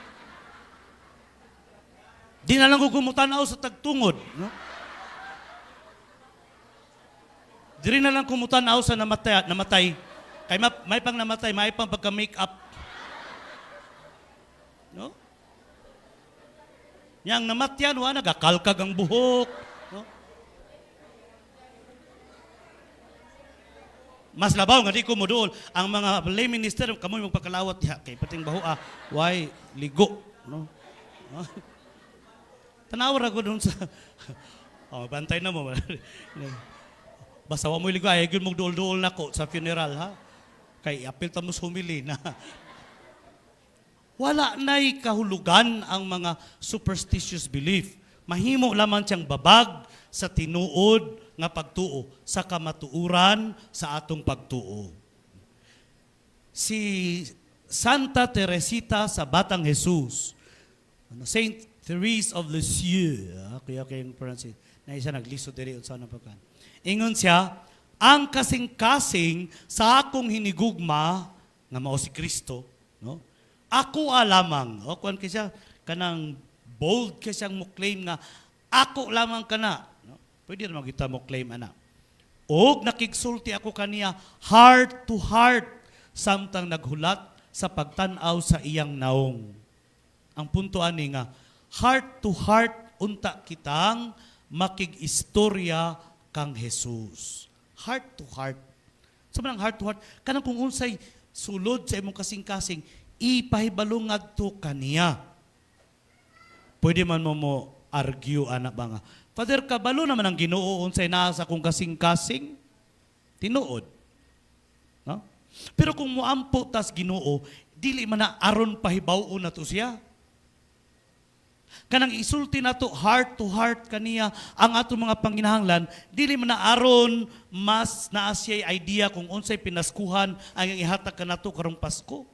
Di na lang ko kumutanaw sa tagtungod. No? Diri na lang kumutanaw sa namatay. Namatay. Kay may pang namatay, may pang pagka-make up. No? Yang namatyan, wa nagakalkag ang buhok. No? Mas labaw nga di ko moduol ang mga lay minister kamoy magpakalawat diha kay pating baho ah, why ligo, no? Tanaw ra ko dun sa oh, bantay na mo. Basta wa mo ligo ay gyud mong duol-duol nako sa funeral ha. Kay apil ta mo humili na. Wala na'y kahulugan ang mga superstitious belief. Mahimo lamang siyang babag sa tinuod nga pagtuo, sa kamatuoran sa atong pagtuo. Si Santa Teresita sa Batang Jesus, ano, Saint Therese of Lisieux, kuya kayong pronounce, na isa naglisod diri unsa na pagkan. Ingon siya, ang kasing-kasing sa akong hinigugma nga mao si Kristo, no? Ako lamang, o kuan kay siya kanang bold kay siyang mo claim nga ako lamang kana, no? Pwede ra kita mo claim ana. Og nakigsulti ako kaniya heart to heart samtang naghulat sa pagtan-aw sa iyang naong. Ang punto ani nga heart to heart unta kitang makig-istorya kang Jesus. Heart to heart. Sa manang heart to heart, kanang kung unsay sulod sa imong kasing-kasing, ipahibalo ngadto kaniya. Pwede man mo mo argue ana ba nga, "Father, kabalo naman ang Ginoo unsay naa sa akong kasing-kasing." Tinuod. No? Pero kung moampo tas Ginoo, dili man na aron pahibaw-on nato siya. Kanang isulti nato heart to heart kaniya ang atong mga panginahanglan, dili man na aron mas naa siya'y idea kung unsay pinaskuhan ang ihatag kanato karong Pasko.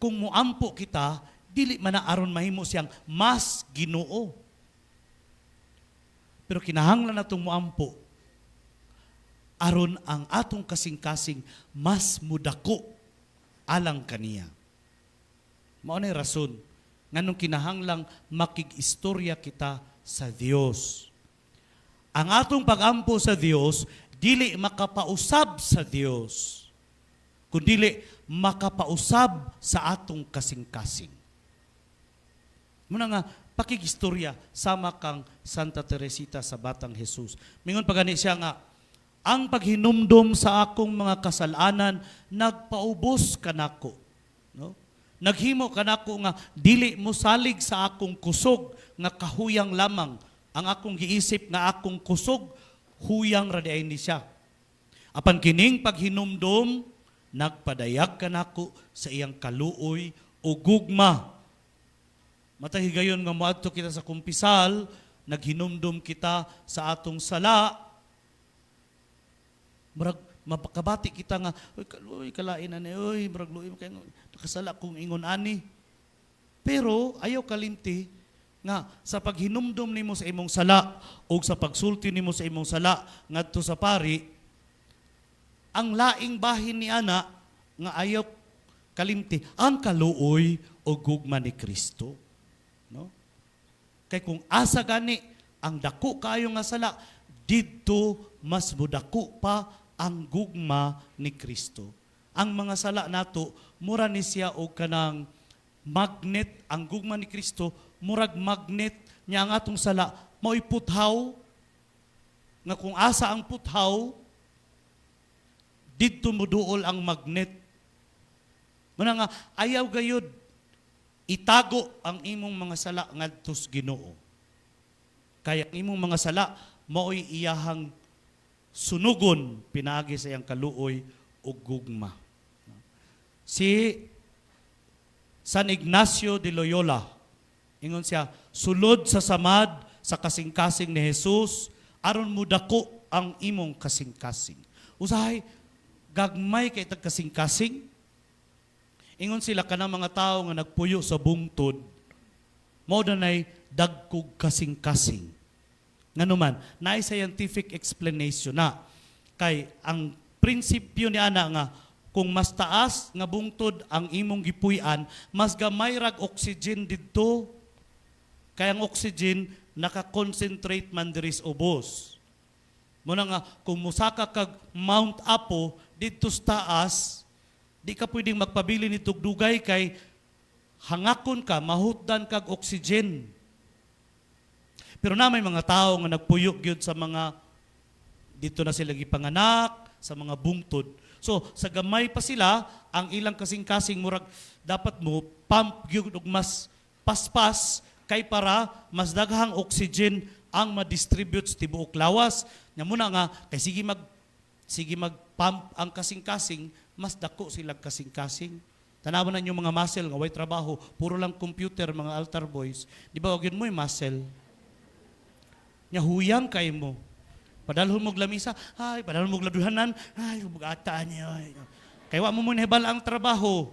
Kung moampo kita, dili man na aron mahimo siyang mas Ginoo. Pero kinahanglan natong moampo aron ang atong kasing-kasing mas mudako alang kaniya. Mao na rason nganong kinahanglang makig-istorya kita sa Dios. Ang atong pagampo sa Dios dili makapausab sa Dios, kundili makapausab sa atong kasing-kasing. Muna nga pakigistorya sama kang Santa Teresita sa Batang Jesus. Mingon pa gani siya nga ang paghinumdom sa akong mga kasalanan nagpaubos kanako, no? Naghimo kanako nga dili mo salig sa akong kusog nga kahuyang lamang. Ang akong giisip nga akong kusog huyang ra di ni siya. Apan kining paghinumdom nagpadayag kanako sa iyang kaluoy o gugma. Matag higayon nga moadto kita sa kumpisal, naghinumdom kita sa atong sala, murag mapakabati kita nga, "Uy, uy, kalain na ni, uy, murag luoy kay nakasala kung ingon ani." Pero ayaw kalimti nga sa paghinumdom nimo sa imong sala o sa pagsulti nimo sa imong sala ngadto sa pari, ang laing bahin ni ana nga ayaw kalimti ang kaluoy o gugma ni Kristo, no? Kay kung asa gani ang dako kaayo nga sala, didto mas mudako pa ang gugma ni Kristo. Ang mga sala nato mura ni siya og kanang magnet. Ang gugma ni Kristo murag magnet niya, ang atong sala mao'y puthaw nga kung asa ang puthaw, didto moduol ang magnet. Muna nga ayaw gayud itago ang imong mga sala ngadto sa Ginoo. Kaya ang imong mga sala mao'y iyahang sunugon pinaagi sa iyang kaluoy ug gugma. Si San Ignacio de Loyola, ingon siya, sulod sa samad sa kasing-kasing ni Jesus aron mudako ang imong kasing-kasing. Usahay gagmay kay tag kasing-kasing. Ingon sila kanang mga tawo nga nagpuyo sa bungtod, mao na dagkog kasing-kasing. Nganuman, naay scientific explanation na kay ang prinsipyo ni ana nga Kung mas taas nga bungtod ang imong gipuy-an, mas gamay rag oxygen didto. Kaya ang oxygen naka-concentrate man diri sa ubos. Muna nga kung musaka kag Mount Apo didto sa taas, di ka pwedeng magpabili ni dugay kay hangakon ka, mahutdan kag oxygen. Pero na may mga tao nga nagpuyo gyud sa mga dito na sila gipanganak, sa mga bungtod. So sa gamay pa sila, ang ilang kasing-kasing murag dapat mo pump gyud og mas paspas kay para mas daghang oxygen ang ma-distribute sa tibuok lawas. Nya muna nga kay sige mag-pump ang kasing-kasing, mas dako sila kasing-kasing. Tanawan na yung mga muscle nga way trabaho, puro lang computer, mga altar boys. Di ba wag yun mo'y muscle? Nya huyang kay mo. Padalhon mo lamisa, ay, padalhon mo laduhanan, ay, bugata niya. Ay. Kay wa mo mo nahibal ang trabaho.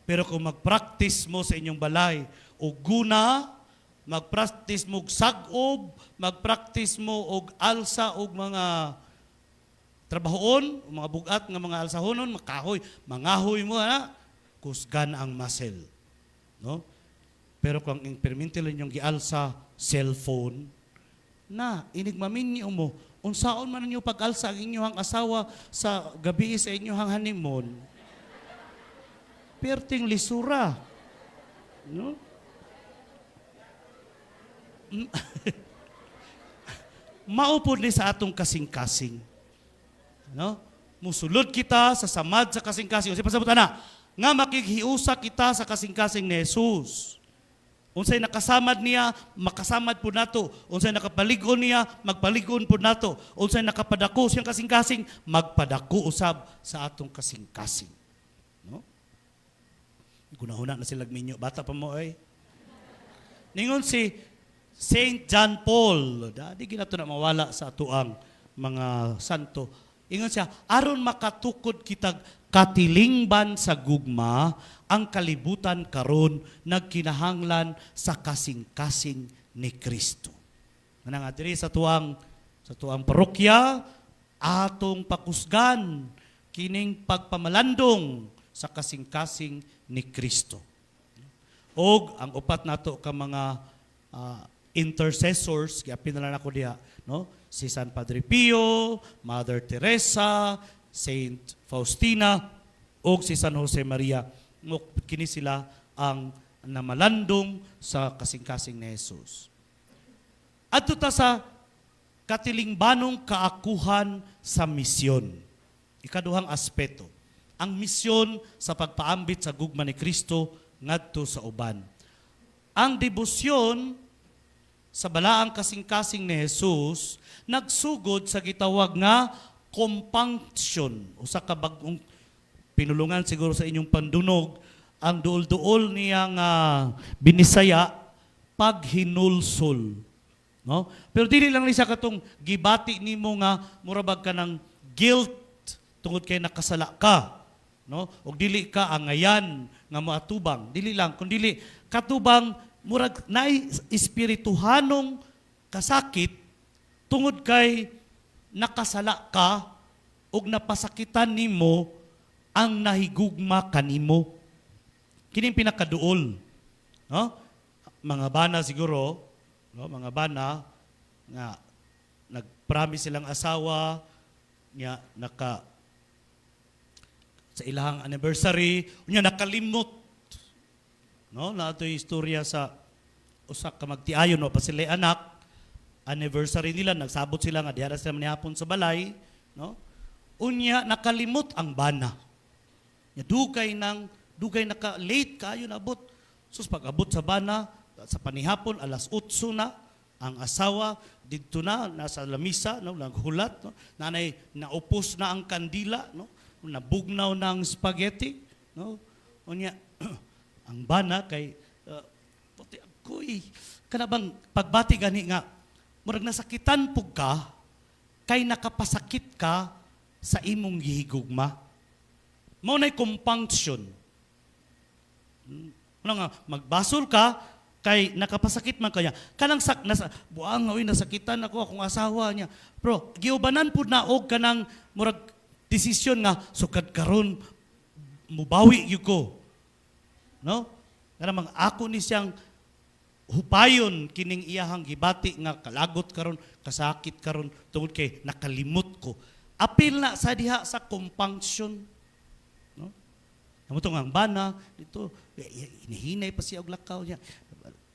Pero kung mag-practice mo sa inyong balay, o guna, mag-practice mo og sag-ob, mag-practice mo og alsa og mga trabahoon, o mga bugat nga mga alsahonon, makahoy, mangahoy mo na, kusgan ang muscle. No? Pero kung ang experimental inyong gialsa, cellphone, na inig maminyo mo, unsaon man ninyo pag-alsa ang inyong asawa sa gabi sa inyong honeymoon, perting lisura. No? Mao pod ni sa atong kasing-kasing. No? Musulod kita sa samad sa kasing-kasing. Unsay pasabot ana? Nga makighiusa kita sa kasing-kasing ni Jesus. Unsay nakasamad niya, makasamad po nato. Unsay nakapalig-on niya, magpalig-on po nato. Unsay nakapadako siyang kasing-kasing, magpadako usab sa atong kasing-kasing. No? Gunahuna na sila minyo. Bata pa mo ay. Ningon si Saint John Paul, di ginato na mawala sa atuang mga santo. Ingon siya, aron makatukod kitag katilingban sa gugma, ang kalibutan karon nagkinahanglan sa kasing-kasing ni Kristo. Nga nga diri sa tuang parokya, atong pakusgan kining pagpamalandong sa kasing-kasing ni Kristo. Og ang upat nato ka mga intercessors, giapil na lang ako diha, no? Si San Padre Pio, Mother Teresa, Saint Faustina, og si San Jose Maria. Kini sila ang namalandong sa kasing-kasing ni Jesus. Adto ta sa katilingbanong kaakuhan sa misyon. Ikaduhang aspeto, ang misyon sa pagpaambit sa gugma ni Kristo ngadto sa uban. Ang debosyon sa balaang kasing-kasing ni Jesus nagsugod sa gitawag nga compunction, usa ka bag-ong pinulungan siguro sa inyong pandunog. Ang duol-duol niya nga binisaya, paghinulsol, no? Pero dili lang ni siya katong gibati nimo nga mura bag ka ng guilt tungod kay nakasala ka, no? Og dili ka angayan nga moatubang, dili lang, kundili katubang murag naay espirituhanong kasakit tungod kay nakasala ka ug napasakitan nimo ang nahigugma kanimo. Kining pinakaduol, no? Mga bana siguro, no? Mga bana nga nagpromise silang asawa nga naka sa ilahang anniversary, unya nakalimot, no? Naa to'y istorya sa usa ka magtiayon, no, pa sila anak. Anniversary nila, nagsabot sila nga diha ra sila manihapon sa balay, no? Unya nakalimot ang bana. Nya dugay nang dugay, naka late kayo nabot. Sus, pag-abot sa bana sa panihapon, alas 8 na, ang asawa didto na nasa lamisa, no, naghulat, no, nanay naupos na ang kandila, no, nabugnaw na ang spaghetti, no? Unya ang bana kay puti ako'y kana bang pagbati gani nga murag nasakitan pug ka kay nakapasakit ka sa imong gihigugma. Mao nay compunction. Ano nga magbasol ka kay nakapasakit man kanya kanang sak nasa buang, oy, nasakitan ako akong asawa niya, pero giubanan pud na og kanang murag Desisyon nga sukad karon mubawi gyud ko. No? Kana mang ako ni siyang hupayon kining iyahang gibati nga kalagot karon, kasakit karon tungod kay nakalimot ko. Apil na sa diha sa compunction. No? Amo to nga ang bana dito inihinay pa siya og lakaw niya.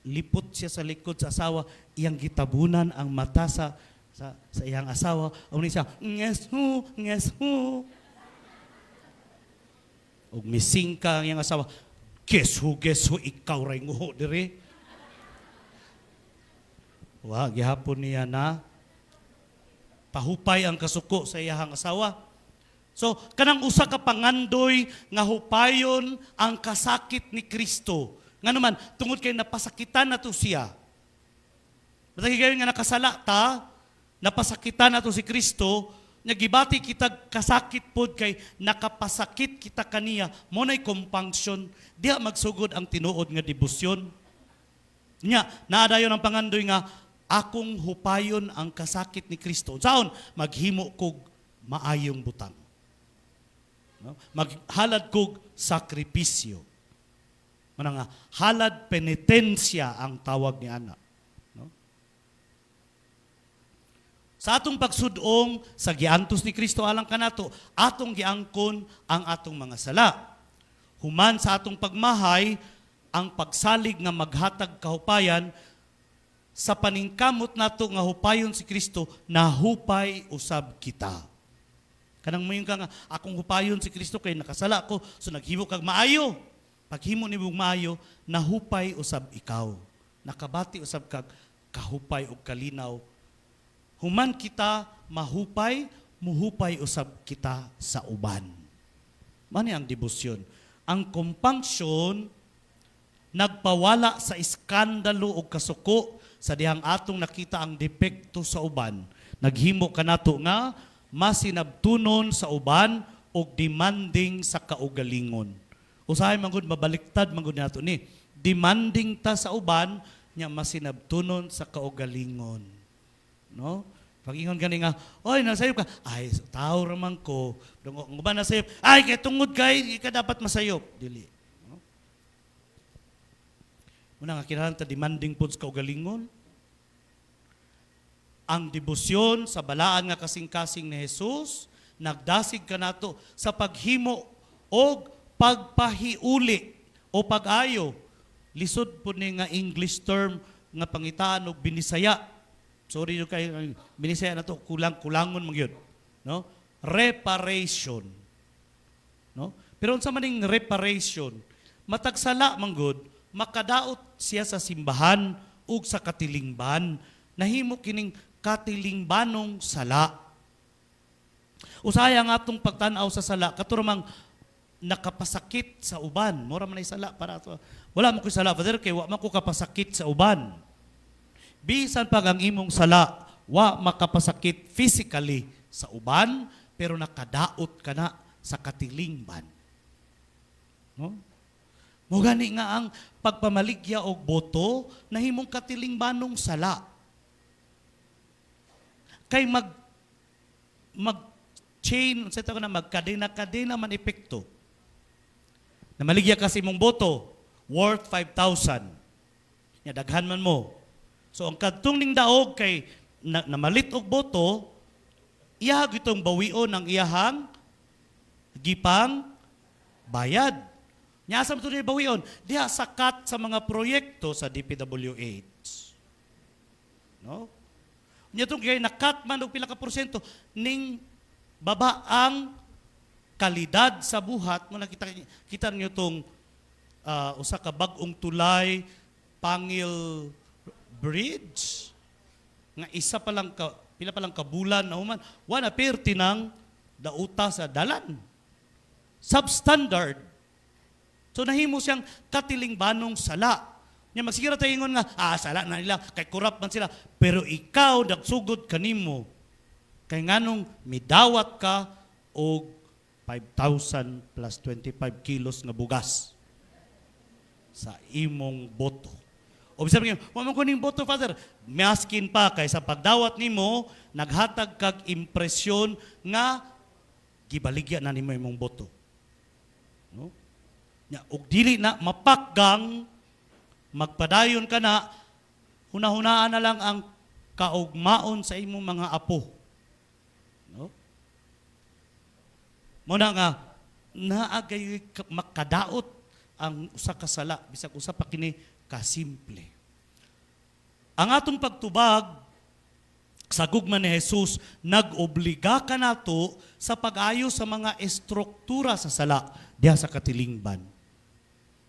Lipot siya sa likod sa asawa, iyang gitabunan ang mata sa iyang asawa. Amo ni siya, "Ngesu, ngesu." Og mising ka ang iyang asawa, "Guess who, guess who, ikaw ray nguho diri." Wa, gihapon niya na pahupay ang kasuko sa iyahang asawa. So, kanang usa ka pangandoy nga hupayon ang kasakit ni Kristo. Nga naman, tungod kay napasakitan nato siya. Basta kayo nga nakasala ta, napasakitan nato si Kristo, nga gibati kita kasakit pod kay nakapasakit kita kaniya, mo na'y compunction, diha magsugod ang tinuod nga debosyon. Nya, naadayon ang pangandoy nga akong hupayon ang kasakit ni Kristo. Unsaon? Maghimo kog maayong butang. No? Maghalad kog sakripisyo. Mana nga halad penitensya ang tawag ni ana. No? Sa atong pagsudong sa giantos ni Kristo alang kanato, atong giangkon ang atong mga sala. Human sa atong pagmahay, ang pagsalig nga maghatag kahupayan sa paningkamot nato nga hupayon si Kristo, nahupay usab kita. Kanang moingon ka nga, akong hupayon si Kristo kay nakasala ko, so naghimo kag maayo. Paghimo nimo maayo, nahupay usab ikaw. Nakabati usab kag kahupay og kalinaw. Human kita mahupay, muhupay usab kita sa uban. Mani ang debosyon. Ang compunction nagpawala sa iskandalo og kasuko sa dihang atong nakita ang depekto sa uban. Naghimo kanato nga masinabtunon sa uban og demanding sa kaugalingon. Usahay man gud mabaliktad man gud nato ni. Demanding ta sa uban nya masinabtunon sa kaugalingon. No? Pag-ingon gani nga, "Oy, nasayop ka." "Ay, tao ra man ko." Ang uban nasayop, "Ay, kay tungod kay ka dapat masayop." Dili. No? Muna nga kinahanglan ta demanding pod sa kaugalingon. Ang debosyon sa balaan nga kasing-kasing ni Jesus nagdasig kanato sa paghimo og pagpahiuli o pag-ayo. Lisod po ni nga English term nga pangitaan og Binisaya. Sorry yung kay Binisaya na to, kulang kulangon man gyud, no? Reparation. No? Pero unsa man ning reparation? Matag sala man gud, makadaot siya sa simbahan ug sa katilingban. Nahimo kining katilingbanong sala. Usahay ang atong pagtan-aw sa sala kato ramang nakapasakit sa uban. Mora man ay sala para ato. "Wala mo ko sala, Father, kay wa man ko kapasakit sa uban." Bisan pag ang imong sala wa makapasakit physically sa uban, pero nakadaot ka na sa katilingban. No? Mo gani nga ang pagpamaligya og boto nahimong katilingbanong sala. Kay mag mag chain sa tawag na magkadena-kadena man epekto. Namaligya kasi imong boto worth 5,000. Nya daghan man mo. So ang kadtong ning daog kay na, namalit og boto, iya gitong bawion ang iyahang gipang bayad. Nya asa man to niya bawion? Diha sa cut sa mga proyekto sa DPWH. No? Nya tong kay na-cut man og pila ka porsyento ning baba ang kalidad sa buhat mo. Nakita kita niyo tong usa ka bag-ong tulay, Pangil Bridge, nga isa pa lang ka, pila pa lang ka bulan na human, wala perti ng dauta sa dalan, substandard. So nahimo siyang katilingbanong sala. Nya magsigira tayo ingon nga, "Ah, sala na nila kay corrupt man sila." Pero ikaw nagsugod kanimo kay nganong midawat ka og 5,000 plus 25 kilos nga bugas sa imong boto. O bisan mo, "Wa man ko ning boto, Father." Maskin pa kay sa pagdawat nimo, naghatag kag impresyon nga Gibaligya na nimo imong boto. No? Nya, ug dili na mapakgang, magpadayon ka na, hunahunaan na lang ang kaugmaon sa imong mga apo. No? Mao na nga naa gayoy makadaot ang usa ka sala bisag usa pa kini kasimple. Ang atong pagtubag sa gugma ni Jesus nag-obliga kanato sa pag-ayo sa mga estruktura sa sala diha sa katilingban.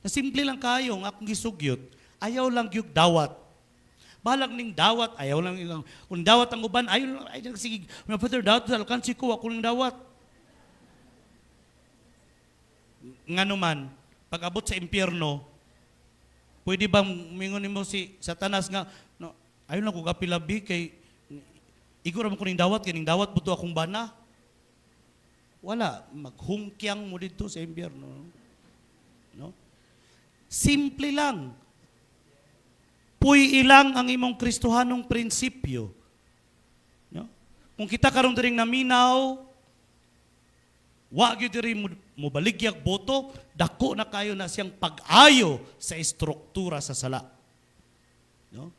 Na simple lang kayo ang akong gisugyot, ayaw lang gyud dawat. Bahalag ning dawat, ayaw lang ilang kung dawat ang uban, ayaw lang, ay sige, mga Father, dawat sa alkansi ko, ako ning dawat. Ngano man, pag abot sa impyerno, pwede bang mingon nimo si Satanas nga, "No, ayaw lang ko kapilabi kay igo ra man ko ning dawat, kay ning dawat buto akong bana"? Wala, maghungkyang mo dito sa impyerno. No? Simple lang. Puy ilang ang imong Kristohanong prinsipyo. No? Kung kita karon diring naminaw, wa gyud diri mo baligyag boto, dako na kayo na siyang pag-ayo sa estruktura sa sala. No?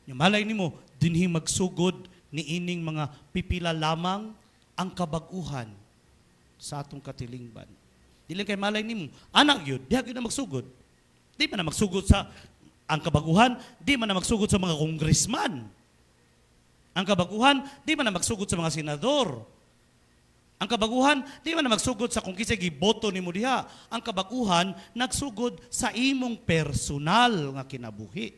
Yung malay nimo, dinhi magsugod ni ining mga pipila lamang ang kabag-uhan sa atong katilingban. Dili kay malay nimo, anak gyud, diha gyud na magsugod. Di man na magsugod sa ang kabaguhan, di man na magsugod sa mga congressman. Ang kabaguhan, di man na magsugod sa mga senador. Ang kabaguhan, di man na magsugod sa kung kinsa giboto nimo diha. Ang kabaguhan, nagsugod sa imong personal nga kinabuhi.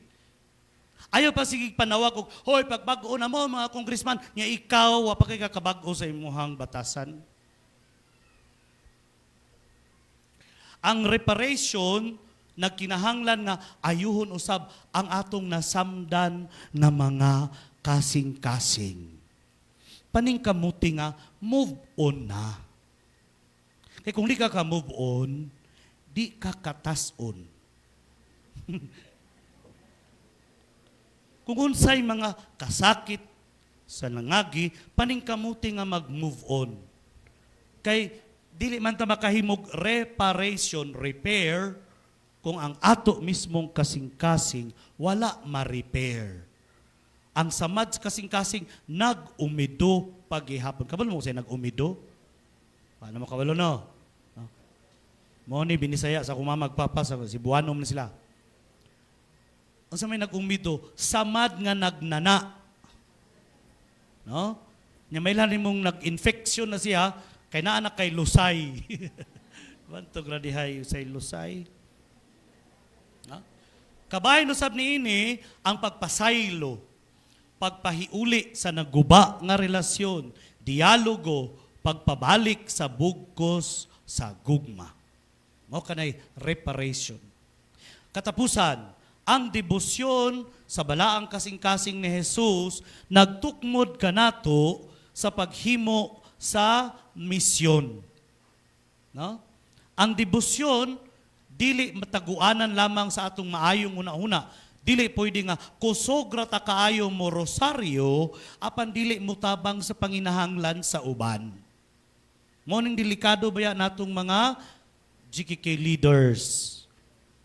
Ayaw pa sige panawag og, "Hoy, pagbag-o na mo mga congressman," nga ikaw wa pa kay kakabag-o sa imuhang batasan. Ang reparation nagkinahanglan nga ayuhon usab ang atong nasamdan nga mga kasing-kasing. Paningkamuti nga move on na. Kay kung di ka ka-move on, di ka katas-on. Kung unsay mga kasakit sa nangagi, paningkamuti nga mag-move on. Kay dili man ta makahimog reparation, repair, kung ang ato mismong kasing-kasing wala ma-repair. Ang samad sa kasing-kasing nag-umido paghihapon. Kabalo mo say nag-umido? Paano mo kabalo, no? No? Mo ni binisaya sa akong mama magpapa sa Cebuano man sila. Unsa may nag-umido? Samad nga nagnana. No? Nya may mong nag-infection na siya kay naa na kay lusay. Bantog ra dihay say lusay. No? Kabahin usab niini ang pagpasaylo, pagpahiuli sa naguba nga relasyon, dialogo, pagpabalik sa bugkos sa gugma. Mao kanay reparation. Katapusan, ang debosyon sa balaang kasing-kasing ni Jesus nagtukmod kanato sa paghimo sa misyon. No? Ang debosyon dili mataguanan lamang sa atong maayong una-una. Dili pwede nga kusog ra ta kaayo mo rosaryo apan dili mo tabang sa panginahanglan sa uban. Mo ning delikado baya natong mga GKK leaders.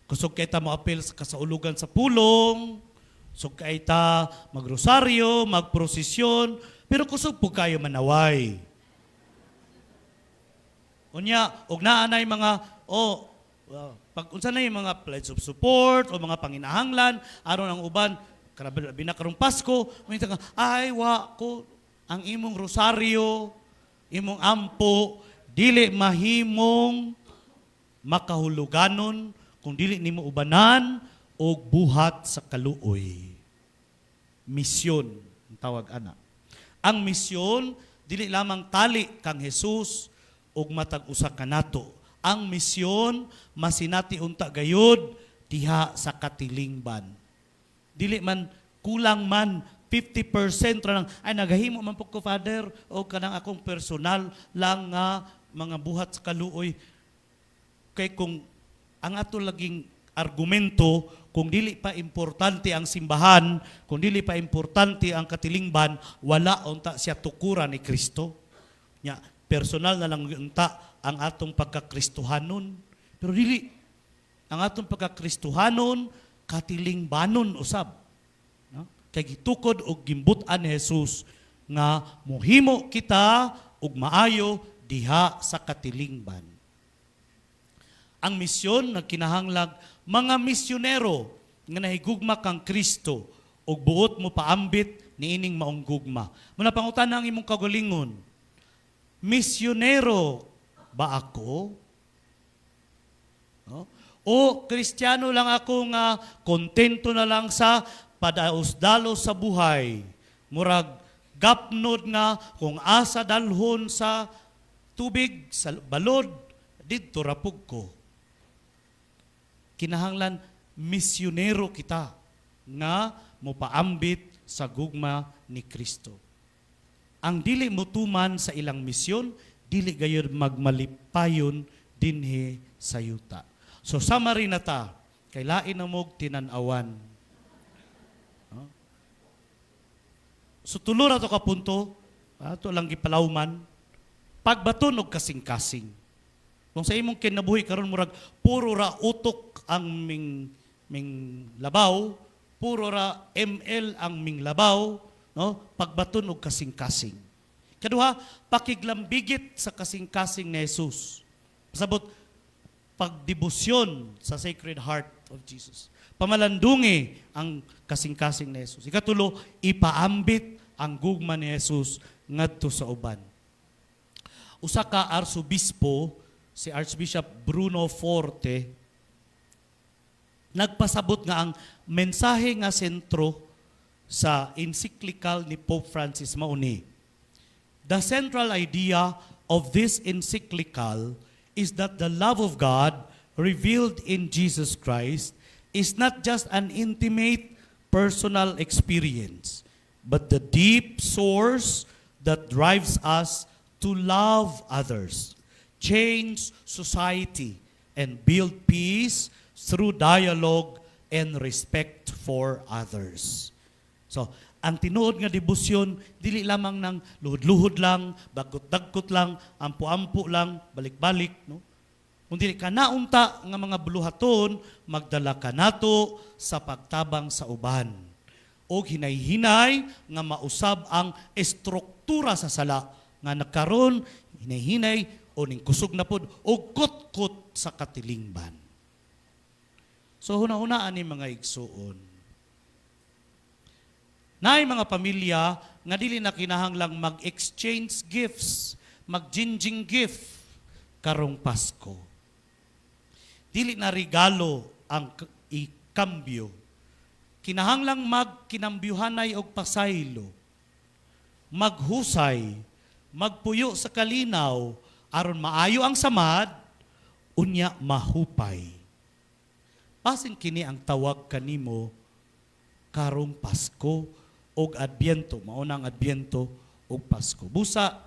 Kusog kay ta moapil sa kasaulugan sa pulong, kusog kay ta magrosaryo, magprosesyon, pero kusog po kayo manaway. Unya, og naa nay mga oh, well, pag unsa na yung mga pledge of support o mga panginahanglan aron ang uban grabe labi na karong Pasko, minta ka, "Ay, wa ko." Ang imong rosaryo, imong ampo, dili mahimong makahuluganon kung dili nimo ubanan og buhat sa kaluoy. Misyon ang tawag ana. Ang misyon dili lamang tali kang Jesus ug matag usa kanato. Ang misyon masinati unta gayud diha sa katilingban. Dili man kulang man 50% ra lang, "Ay, nagahimo man pud ko, Father, o kanang akong personal lang nga mga buhat sa kaluoy." Kay kung ang ato laging argumento, kung dili pa importante ang simbahan, kung dili pa importante ang katilingban, wala unta siya tukuran ni Kristo. Nya, Personal na lang unta ang atong pagkakristuhanon. Pero dili, ang atong pagkakristuhanon katilingbanon usab. No? Kay gitukod og gimbut-an ni Jesus nga mohimo kita og maayo diha sa katilingban. Ang misyon nagkinahanglag mga misyonero nga nahigugma kang Kristo ug buot mo paambit niining maong gugma. Muna pangutana ang imong kagalingon, misyonero ba ako? No? O Kristiyano lang ako nga kontento na lang sa padaos-dalos sa buhay. Murag gapnod nga kung asa dalhon sa tubig, sa balod, didto ra pug ko. Kinahanglan misyonero kita nga mopaambit sa gugma ni Kristo. Ang dili motuman sa ilang misyon, dili gayud magmalipayon dinhi sa yuta. So summary na ta, kay lain na mog tinan-awan. No? So tulo ra to ka punto, ato lang gipalawman, pagbaton og kasing-kasing. Kung sa imong kinabuhi karon murag puro ra utok ang ming labaw, puro ra ML ang ming labaw, no? Pagbaton og kasing-kasing. Kaduha, pakiglambigit sa kasing-kasing ni Jesus. Pasabot, pagdebosyon sa Sacred Heart of Jesus. Pamalandungi ang kasing-kasing ni Jesus. Ikatulo, ipaambit ang gugma ni Jesus ngadto sa uban. Usa ka arsobispo, si Archbishop Bruno Forte, nagpasabot nga ang mensahe nga sentro sa encyclical ni Pope Francis mao ni: "The central idea of this encyclical is that the love of God revealed in Jesus Christ is not just an intimate personal experience, but the deep source that drives us to love others, change society, and build peace through dialogue and respect for others." So, ang tinuod nga debosyon dili lamang ng luhod-luhod lang, dagkot-dagkot lang, ampo-ampo lang, balik-balik, no? Kung dili kana unta nga mga buluhaton magdala kanato sa pagtabang sa uban. Og hinay-hinay nga mausab ang estruktura sa sala nga nakaron hinay-hinay o ning kusog na pod og kutkot sa katilingban. So huna-hunaan ni mga igsuon. Naay mga pamilya nga dili na kinahanglang mag-exchange gifts, mag-jinjing gift karong Pasko. Dili na regalo ang ikambyo. Kinahanglang magkinambyuhanay og pasaylo, maghusay, magpuyo sa kalinaw aron maayo ang samad, unya mahupay. Basin kini ang tawag kanimo karong Pasko og Adbyento, mao nang Adbyento og Pasko. Busa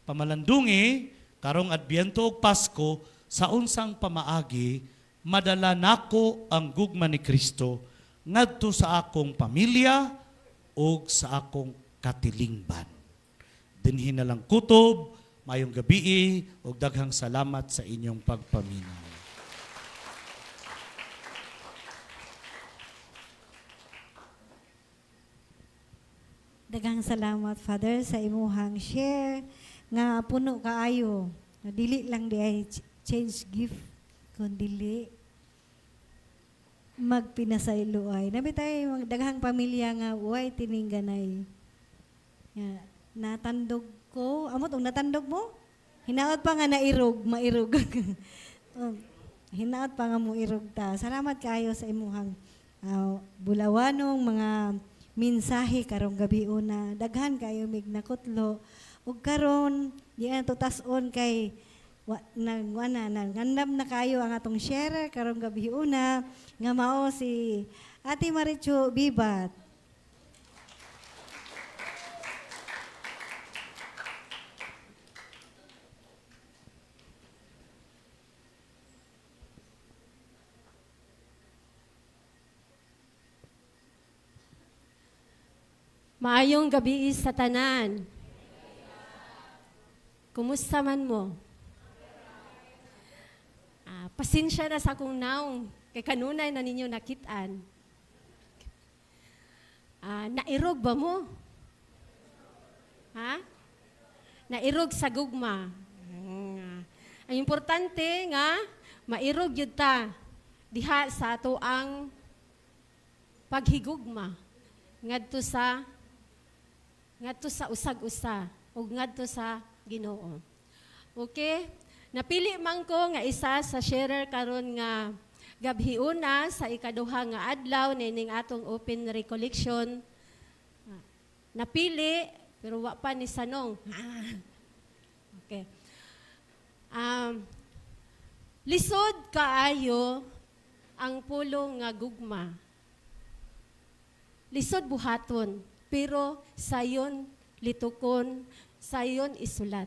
pamalandungi karong Adbyento og Pasko sa unsang pamaagi madala nako ang gugma ni Kristo ngadto sa akong pamilya ug sa akong katilingban. Dinhi na lang kutob, maayong gabii ug daghang salamat sa inyong pagpaminaw. Daghang salamat, Father, sa imuhang share nga puno kaayo. Dili lang di ay change gift, kun dili magpinasaylo ay. Nabi tayo mga daghang pamilya nga way tiningganay. Nga natandog ko, amot og natandog mo? Hinaot pa nga nairog, mairog. Oh, hinaot pa nga mo irog ta. Salamat kaayo sa imuhang bulawanong mga mensahe karong gabi una. Daghan kayo mig nakutlo. Ug karon di na to tas-on kay wa, nag wana nangandam na kayo ang atong sharer karong gabi una nga mao si Ate Marichu Bibat. Maayong gabi sa tanan. Kumusta man mo? Pasensya na sa akong naong kay kanunay na ninyo nakitaan. Nairog ba mo? Ha? Nairog sa gugma. Ang importante nga mairog yun ta diha sa ato ang paghigugma ngadto sa usag-usa ug ngadto sa Ginoo. Okay? Napili man ko nga isa sa sharer karon nga gabhiuna sa ikaduha nga adlaw nining atong open recollection. Napili pero wa pa ni sanong. Okay. Lisod kaayo ang pulong nga gugma. Lisod buhaton, pero sayon litukon, sayon isulat.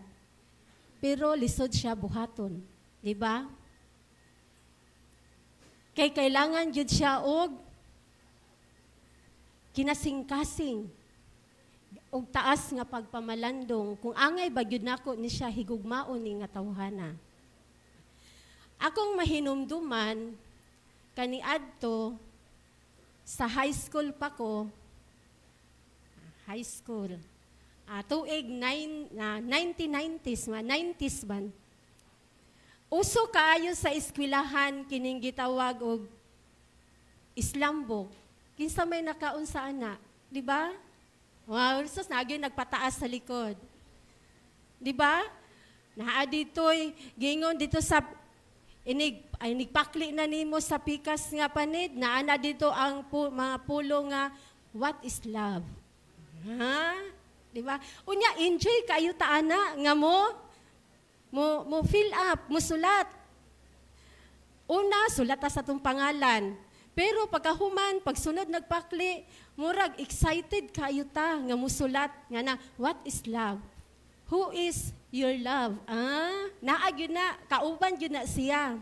Pero lisod siya buhaton, di ba? Kay kailangan jud siya og kinasingkasing og taas nga pagpamalandong kung angay ba gyud nako ni siya higugmaon ni nga tawhana. Akong mahinumduman kaniadto sa high school pa ko, high school, tuig 1990s, mga 90s ban. Uso kaayo sa eskwelahan kining gitawag og slam book. Kinsa may nakaunsa ana, di ba? Wow, sus nagi nagpataas sa likod. Di ba? Naa dito'y gingon dito sa inig ay nigpakli na nimo sa pikas nga panid, naa na dito ang mga pulo nga "What is love?" Ha? Di ba? Unya enjoy kayo ta ana nga mo fill up, mo sulat. Una, sulat ta sa atong pangalan. Pero pagkahuman, pagsunod nagpakli, murag excited kayo ta nga musulat nga na, "What is love? Who is your love?" Naa gyud na, kauban gyud na siya.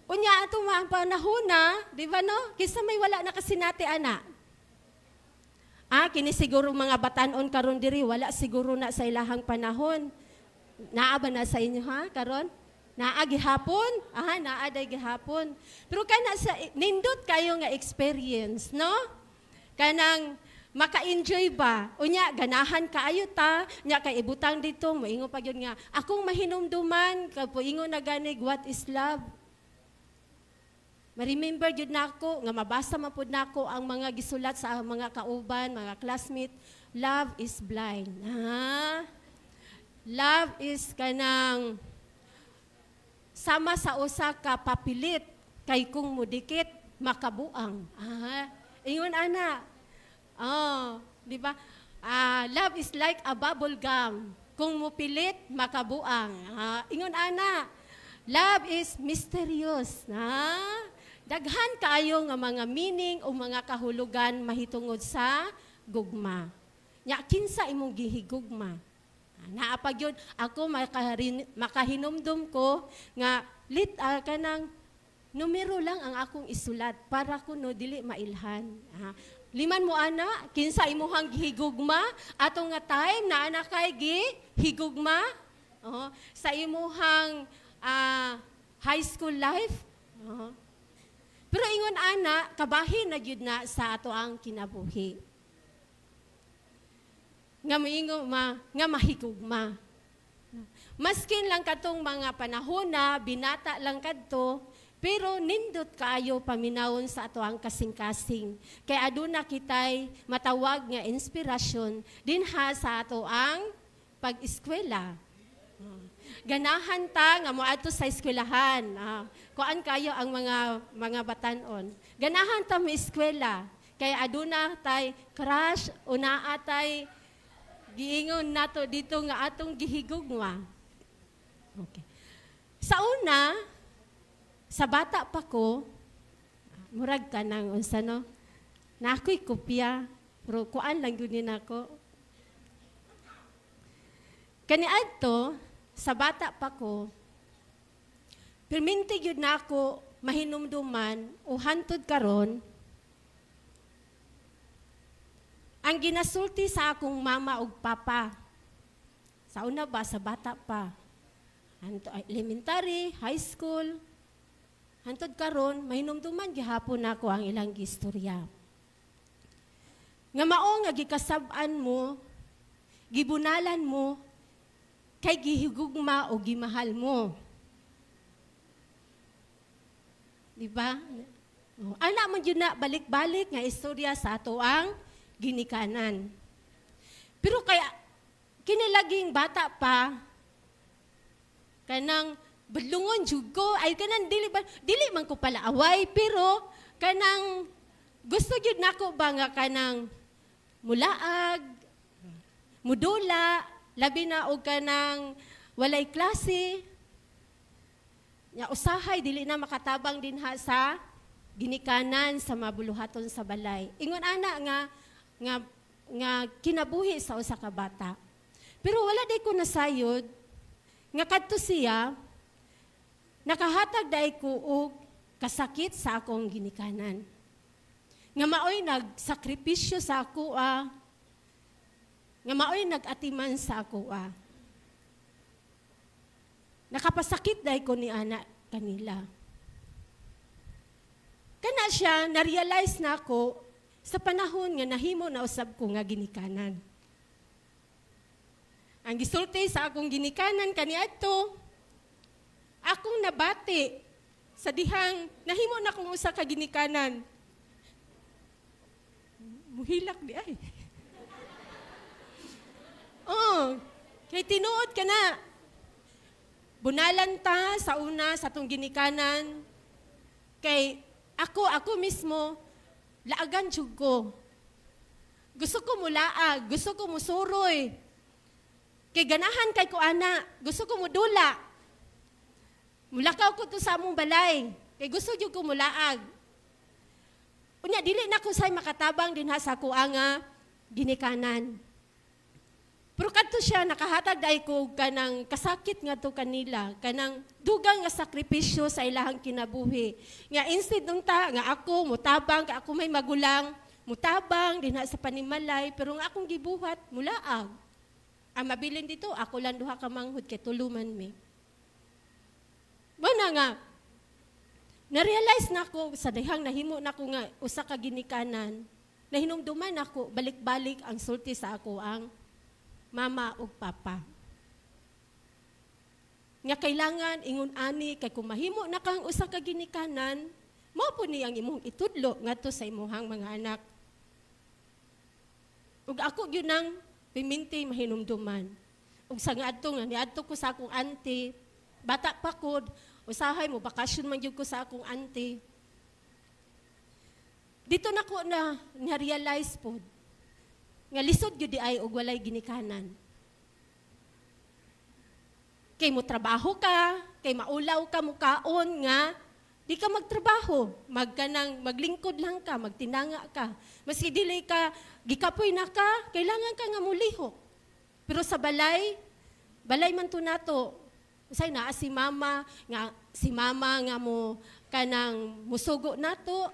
Unya ato mga panahon na, di ba no? Kinsa may wala na kasinati ana? Kini siguro mga batanon karon diri wala siguro na sa ilahang panahon. Naa ba na sa inyo ha karon? Naa gihapon? Naa day gihapon. Pero kana sa nindot kayo nga experience, no? Kanang maka-enjoy ba? Unya ganahan kaayo ta, nya kay ibutang dito, moingon pa gyud nga akong mahinumduman, kapo ingon na ganig "What is love?" Ma-remember gyud nako nga mabasa man pud nako ang mga gisulat sa mga kauban, mga classmate, "Love is blind." Ha? Love is kanang sama sa usa ka papilit kay kung mudikit makabuang. Ingon ana. Oh, di ba? Love is like a bubble gum. Kung mupilit, makabuang. Ingon ana. Love is mysterious. Daghan kaayo nga mga meaning o mga kahulugan mahitungod sa gugma. Nya kinsa imong gihigugma? Naa pa gyud ako makahinumdum ko nga lit kanang numero lang ang akong isulat para kuno dili mailhan. Liman mo ana, kinsa imuhang gihigugma ato nga time na ana kay gihigugma? Oh, sa imuhang high school life. Oh. Pero ingon ana, kabahin na gyud na sa ato ang kinabuhi. Nga moingon ma, nga mahigugma. Maskin lang katong mga panahon na binata lang kadto, pero nindot kaayo paminawon sa ato ang kasing-kasing. Kay aduna kitay matawag nga inspirasyon dinha sa ato ang pag-eskwela. Ganahan ta nga moadto sa eskwelahan. Kuan kayo ang mga batanon. Ganahan ta mo eskwela. Kay aduna tay crush, unaa tay giingon nato dito nga atong gihigugma. Okay. Sa una, sa bata pa ko, murag ka nang unsa no, na ako'y kopya, pero kuan lang yun ni nako. Kaniadto, sa bata pa ko, perminti gyud na ako mahinumduman o hantod karon ang ginasulti sa akong mama ug papa. Sa una ba, sa bata pa. Hanto, elementary, high school, hantod karon mahinumduman gihapon nako ang ilang gistorya. Nga mao nga gikasab-an mo, gibunalan mo, kay gihigugma o gimahal mo. Di ba? Oh, ana man jud na balik-balik nga istorya sa ato ang ginikanan. Pero kaya kinilaging bata pa kanang badlungon jud ko, ay kanang dili ba, dili man ko pala away, pero kanang gusto jud nako ba nga kanang mulaag, mudula, labi na og kanang walay klase. Nya usahay dili na makatabang dinha sa ginikanan sa mabuluhaton sa balay. Ingon ana nga nga nga kinabuhi sa usa ka bata. Pero wala day ko nasayod nga kadto siya nakahatag day ko og kasakit sa akong ginikanan. Nga maoy nagsakripisyo sa ako nga maoy nagatiman sa ako Nakapasakit day ko ni ana kanila. Kana siya, na-realize na ako sa panahon nga nahimo na usab ko nga ginikanan. Ang gisulti sa akong ginikanan kaniadto, akong nabati sa dihang nahimo na akong usa ka ginikanan. Muhilak di ay. Oh, kay tinuod ka na. Bunalan ta sa una sa atong ginikanan. Kay ako mismo laagan jud ko. Gusto ko mulaag, gusto ko musuroy. Kay ganahan kay ko ana, gusto ko mudula. Mulakaw ko to sa among balay. Kay gusto jud ko mulaag. Unya dili na ko say makatabang dinha sa ako nga ginikanan. Pero kadto siya nakahatag dai ko kanang kasakit ngadto kanila, kanang dugang nga sakripisyo sa ilahang kinabuhi. Nga instead unta nga ako mutabang ka ako may magulang, mutabang dinha sa panimalay, pero nga akong gibuhat mulaag. Ang mabilin dito ako lang duha ka manghud kay tuluman mi. Mao na nga na-realize na ako sa dihang nahimo na ako nga usa ka ginikanan, nahinumduman ako balik-balik ang sulti sa ako ang mama ug papa. Nga kailangan ingon ani kay kung mahimo na kang usa ka ginikanan, mao po ni ang imong itudlo ngadto sa imong mga anak. Ug ako gyud nang piminti mahinumduman. Ug sa ngadto nga niadto ko sa akong auntie, bata pa ko, usahay mo bakasyon man gyud ko sa akong auntie. Dito na ko na na-realize pod nga lisod gyud di ay og walay ginikanan. Kay mo trabaho ka, kay maulaw ka mukaon nga di ka magtrabaho, magkanang maglingkod lang ka, magtinanga ka. Maski dili ka gikapoy na ka, kailangan ka nga mulihok. Pero sa balay, balay man to nato. Usay naa si mama nga mo kanang musugo nato,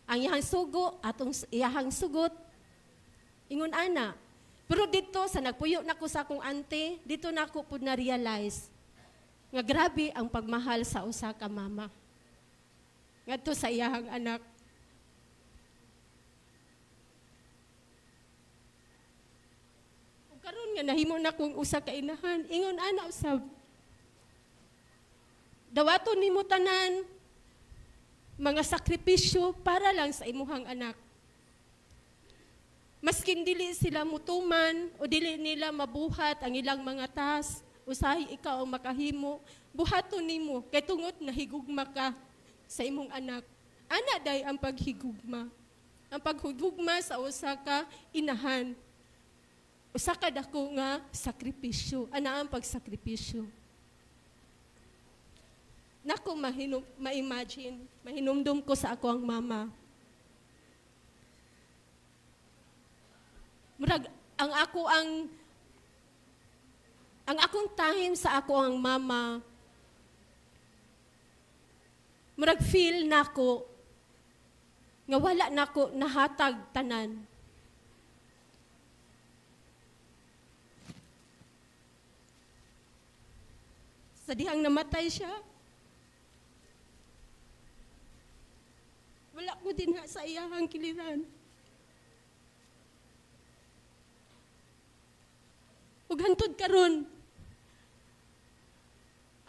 ang iyang sugo atong iyang sugot. Ingon ana. Pero dito sa nagpuyo nako sa akong auntie, dito nako pud na-realize nga grabe ang pagmahal sa usa ka mama ngadto sa iyang anak. Ug karon nga nahimo na kong usa ka inahan, ingon ana usab. Dawaton nimo tanan mga sakripisyo para lang sa imuhang anak. Maskin dili sila mutuman o dili nila mabuhat ang ilang mga task, usahay ikaw ang makahimo, buhaton nimo kay tungod nahigugma ka sa imong anak. Ana day ang paghigugma. Ang paghigugma sa usa ka inahan. Usa ka dako nga sakripisyo. Ana ang pagsakripisyo. Nako ma-imagine, mahinumdum ko sa ako ang mama. Murag ang ako ang akong time sa ako ang mama, murag feel nako nga wala nako nahatag tanan. Sa dihang namatay siya, wala ko din ha sa iyahang kiliran. Ug hantod karon,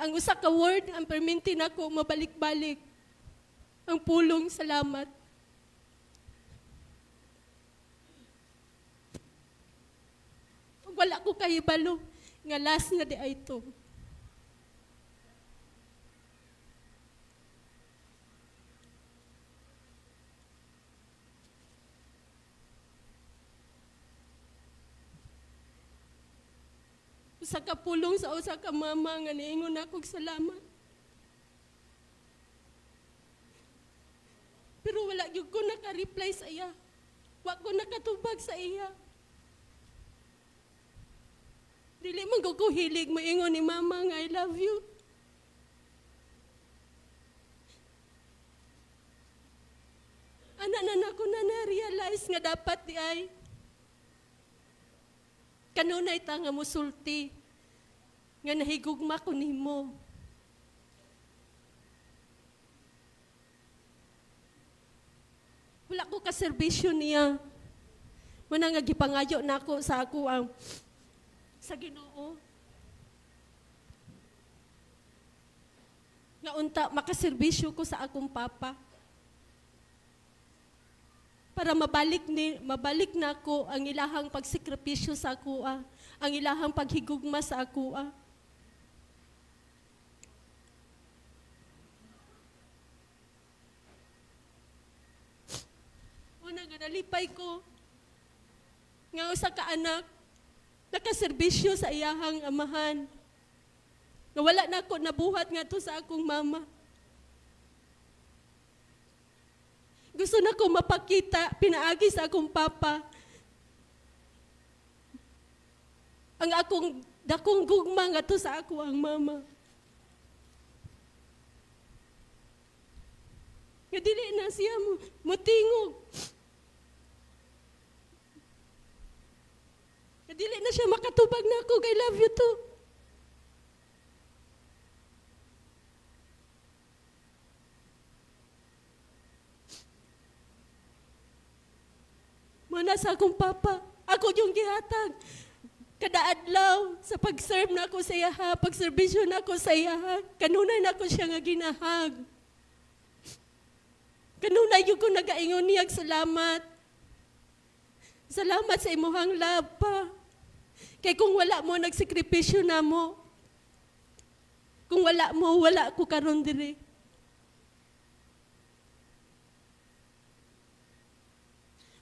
ang usa ka word ang perminti nako mabalik-balik, ang pulong salamat. Ug wala ko kahibalo nga last na di ay to. Usa ka pulong sa usa ka mama nga niingon akong salamat. Pero wala gyud ko naka-reply sa iya. Wa ko nakatubag sa iya. Dili man ko hilig moingon ni mama nga I love you. Ana na nako na na-realize nga dapat di ay kanunay ta nga musulti nga nahigugma ko nimo. Wala ko kaserbisyo niya. Muna nga gipangayo nako sa ako ang sa Ginoo. Nga unta makaserbisyo ko sa akong papa. Para mabalik nako ang ilahang pagsikripisyo sa akoa, ang ilahang paghigugma sa akoa. Una nga nalipay ko nga usa ka anak nakaserbisyo sa iyahang amahan. Nga wala nako nabuhat ngadto sa akong mama. Gusto na ko mapakita, pinaagi sa akong papa, ang akong dakong gugma ngadto sa ako ang mama. Nga dili na siya mutingog. Nga dili na siya makatubag na ako, I love you too. Muna sa akong papa, ako yung gihatag. Kada adlaw, sa pag-serve na ako sa iyaha, pag-servisyo na ako sa iyaha, kanunay na ako siya nga ginahag. Kanunay yung ko nagaingon niyag salamat. Salamat sa imuhang love pa. Kay kung wala mo, nagsakripisyo na mo. Kung wala mo, wala ko karon diri.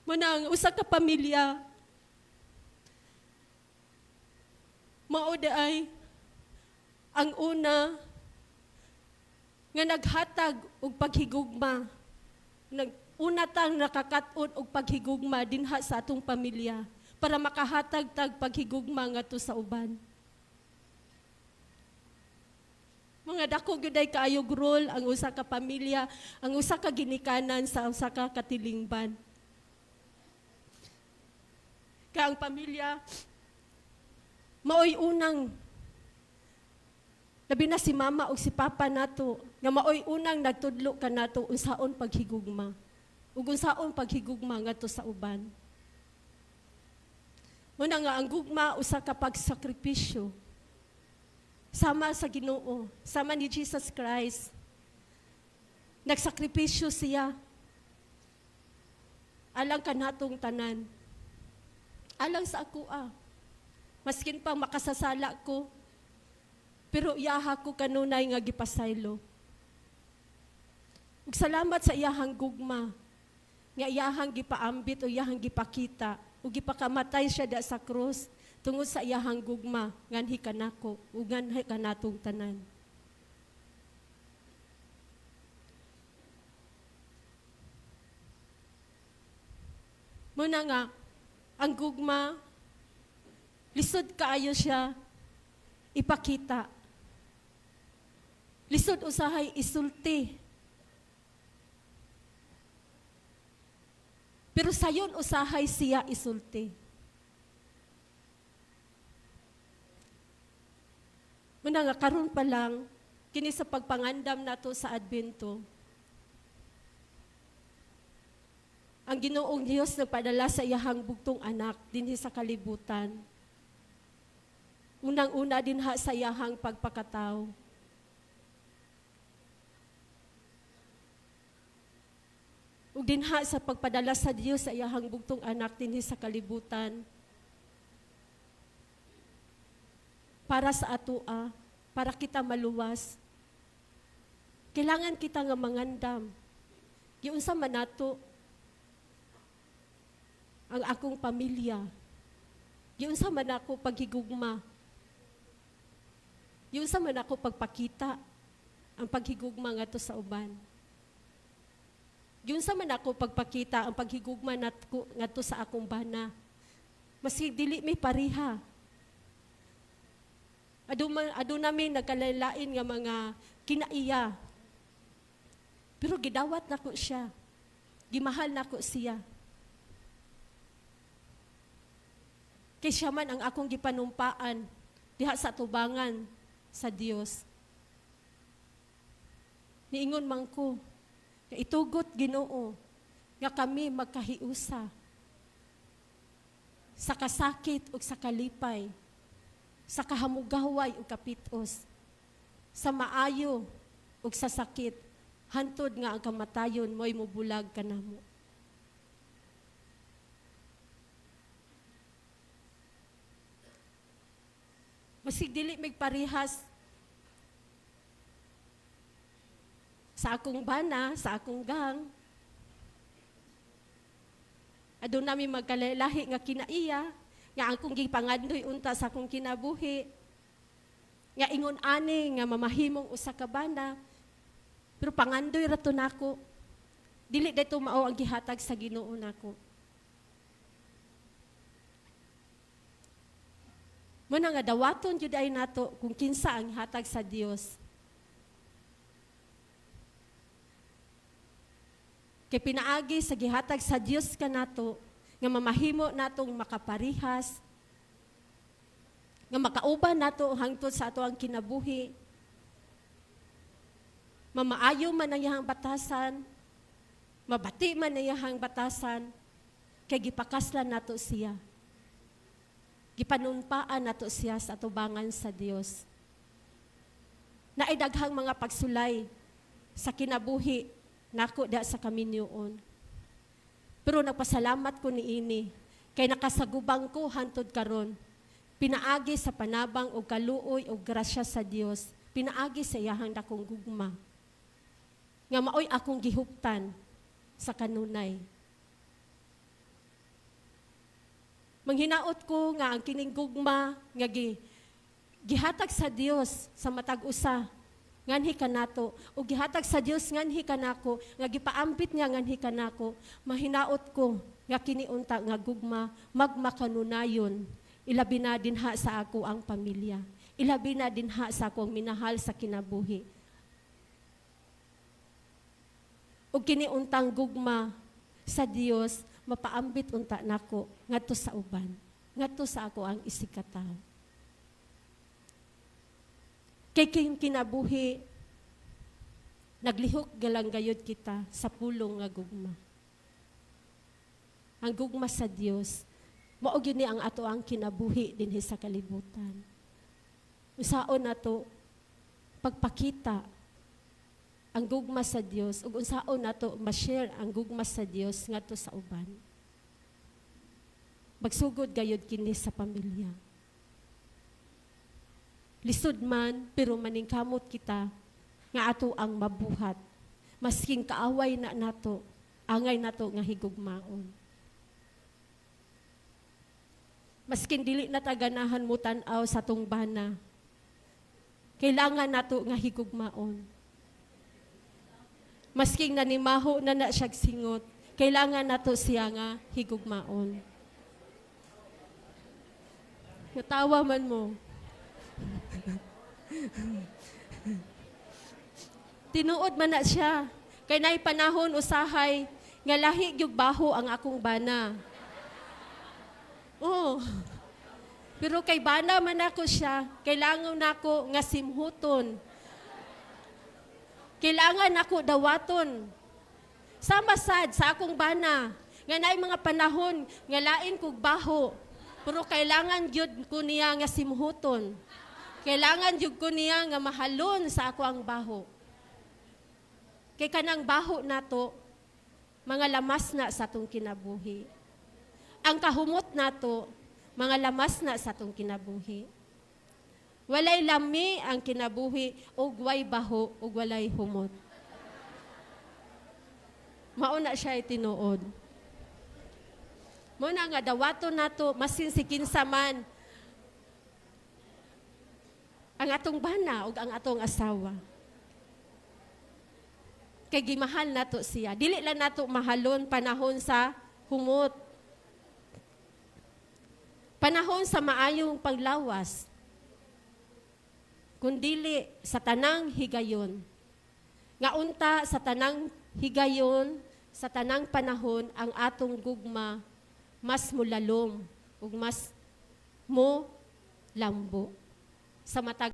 Muna ang usa ka pamilya, mao di ay ang una nga naghatag og paghigugma. Una tang nakakat-on og paghigugma dinha sa atong pamilya para makahatag tag paghigugma ngadto sa uban. Mga dako gyud ay kaayog role ang usa ka pamilya, ang usa ka ginikanan sa usa ka katilingban. Kaya ang pamilya, maoy unang, labi na si mama o si papa nato, nga maoy unang nagtudlo ka nato unsaon paghigugma, ug unsaon paghigugma ngadto sa uban. Muna nga ang gugma usa ka pagsakripisyo, sama sa Ginoo, sama ni Jesus Christ. Nagsakripisyo siya alang kanatong tanan. Alang sa ako Maskin pa makasasala ko, pero iyaha ko kanunay nga gipasaylo. Ug salamat sa iyahang gugma, nga iyahang gipaambit o iyahang gipakita, ug gipakamatay siya da sa krus, tungod sa iyahang gugma, nganhi kanako, ug nganhi kanatong tanan. Muna nga, ang gugma, lisod kaayo siya ipakita. Lisod usahay isulti. Pero sayon usahay siya isulti. Muna nga karon pa lang kini sa pagpangandam nato sa Adbento. Ang Ginoong Dios nagpadala sa iyahang bugtong anak dinhi sa kalibutan. Unang-una dinha sa iyahang pagpakataw. Ug dinha sa pagpadala sa Dios sa iyahang bugtong anak dinhi sa kalibutan. Para sa atoa, para kita maluwas. Kailangan kita nga mangandam. Giunsa man nato ang akong pamilya. Giunsa man ako paghigugma. Giunsa man ako pagpakita ang paghigugma ngadto sa uban. Giunsa man ako pagpakita ang paghigugma ngadto sa akong bana. Maski dili mi pareha. Aduna mi nagkalain nga mga kinaiya. Pero gidawat nako siya. Gimahal nako siya. Kay siya man ang akong gipanumpaan diha sa tubangan sa Dios. Niingon man ko, nga itugot Ginoo nga kami magkahiusa sa kasakit ug sa kalipay, sa kahamugaway ug kapitos, sa maayo ug sa sakit, hantod nga ang kamatayon mo'y mubulag kanamo. Masig dili mig parehas sa akong bana, sa akong gang. Aduna mi magkalahi nga kinaiya, nga akong gipangandoy unta sa akong kinabuhi. Nga ingon ani nga mamahimong usa ka bana, pero pangandoy ra to nako. Dili dayto mao ang gihatag sa Ginoo nako. Muna nga dawaton jud ay nato kung kinsa ang hatag sa Dios. Kay pinaagi sa gihatag sa Dios kanato nga mamahimo natong makaparihas, nga makauban nato hangtod sa ato ang kinabuhi. Mamaayo man ang iyang batasan, mabati man ang iyang batasan, kay gipakaslan nato siya. Gipanunpaan nato siya sa atubangan sa Dios. Naidaghang mga pagsulay sa kinabuhi nako da sa kaminyoon. Pero nagpasalamat ko niini kay nakasagubang ko hantod karon. Pinaagi sa panabang og kaluoy og grasya sa Dios, pinaagi sa iyahang dakong gugma. Nga maoy akong gihuptan sa kanunay. Manghinaot ko nga ang kining gugma nga gihatag sa Dios sa matag usa nganhi kanato, o gihatag sa Dios nganhi kanako, nga gipaambit niya nganhi kanako, mahinaot ko nga kini unta nga gugma magmakanunayon, ilabi na dinha sa ako ang pamilya, ilabi na dinha sa akong minahal sa kinabuhi. O kini untang gugma sa Dios mapaambit unta nako ngadto sa uban, ngadto sa ako ang isigkatawo. Kay kinabuhi naglihok galang gayud kita sa pulong nga gugma. Ang gugma sa Dios mao gyud ni ang ato ang kinabuhi dinhi sa kalibutan. Unsaon nato pagpakita ang gugma sa Dios ug unsaon nato ma-share ang gugma sa Dios ngadto sa uban. Magsugod gayud kini sa pamilya. Lisod man pero maningkamot kita nga ato ang mabuhat. Masking kaaway na nato, angay nato nga higugmaon. Maskin dili na taganahan mo tan-aw sa tong bana, kailangan nato nga higugmaon. Masking nanimaho na na siyag singot, kailangan nato siya nga higugmaon. Natawa man mo. Tinuod man na siya. Kay naay panahon usahay nga lahi gyud baho ang akong bana. Oh. Pero kay bana man ako siya, kailangan nako nga simhuton. Kailangan nako dawaton. Sama sad sa akong bana, nga naay mga panahon nga lain kog baho. Pero kailangan gyud ko niya nga simhuton. Kailangan gyud ko niya nga mahalon sa ako ang baho. Kay kanang baho nato, mga lamas na sa atong kinabuhi. Ang kahumot nato, mga lamas na sa atong kinabuhi. Walay lami ang kinabuhi ug way baho ug walay humot. Mauna siya tinuod. Mao na nga dawaton nato masin si kinsa man ang atong bana ug ang atong asawa. Kay gimahal nato siya. Dili lang nato mahalon panahon sa humot. Panahon sa maayong paglawas. Kundili sa tanang higayon. Nga unta sa tanang higayon, sa tanang panahon, ang atong gugma mas mulalom ug mas mo lambo. Sa matag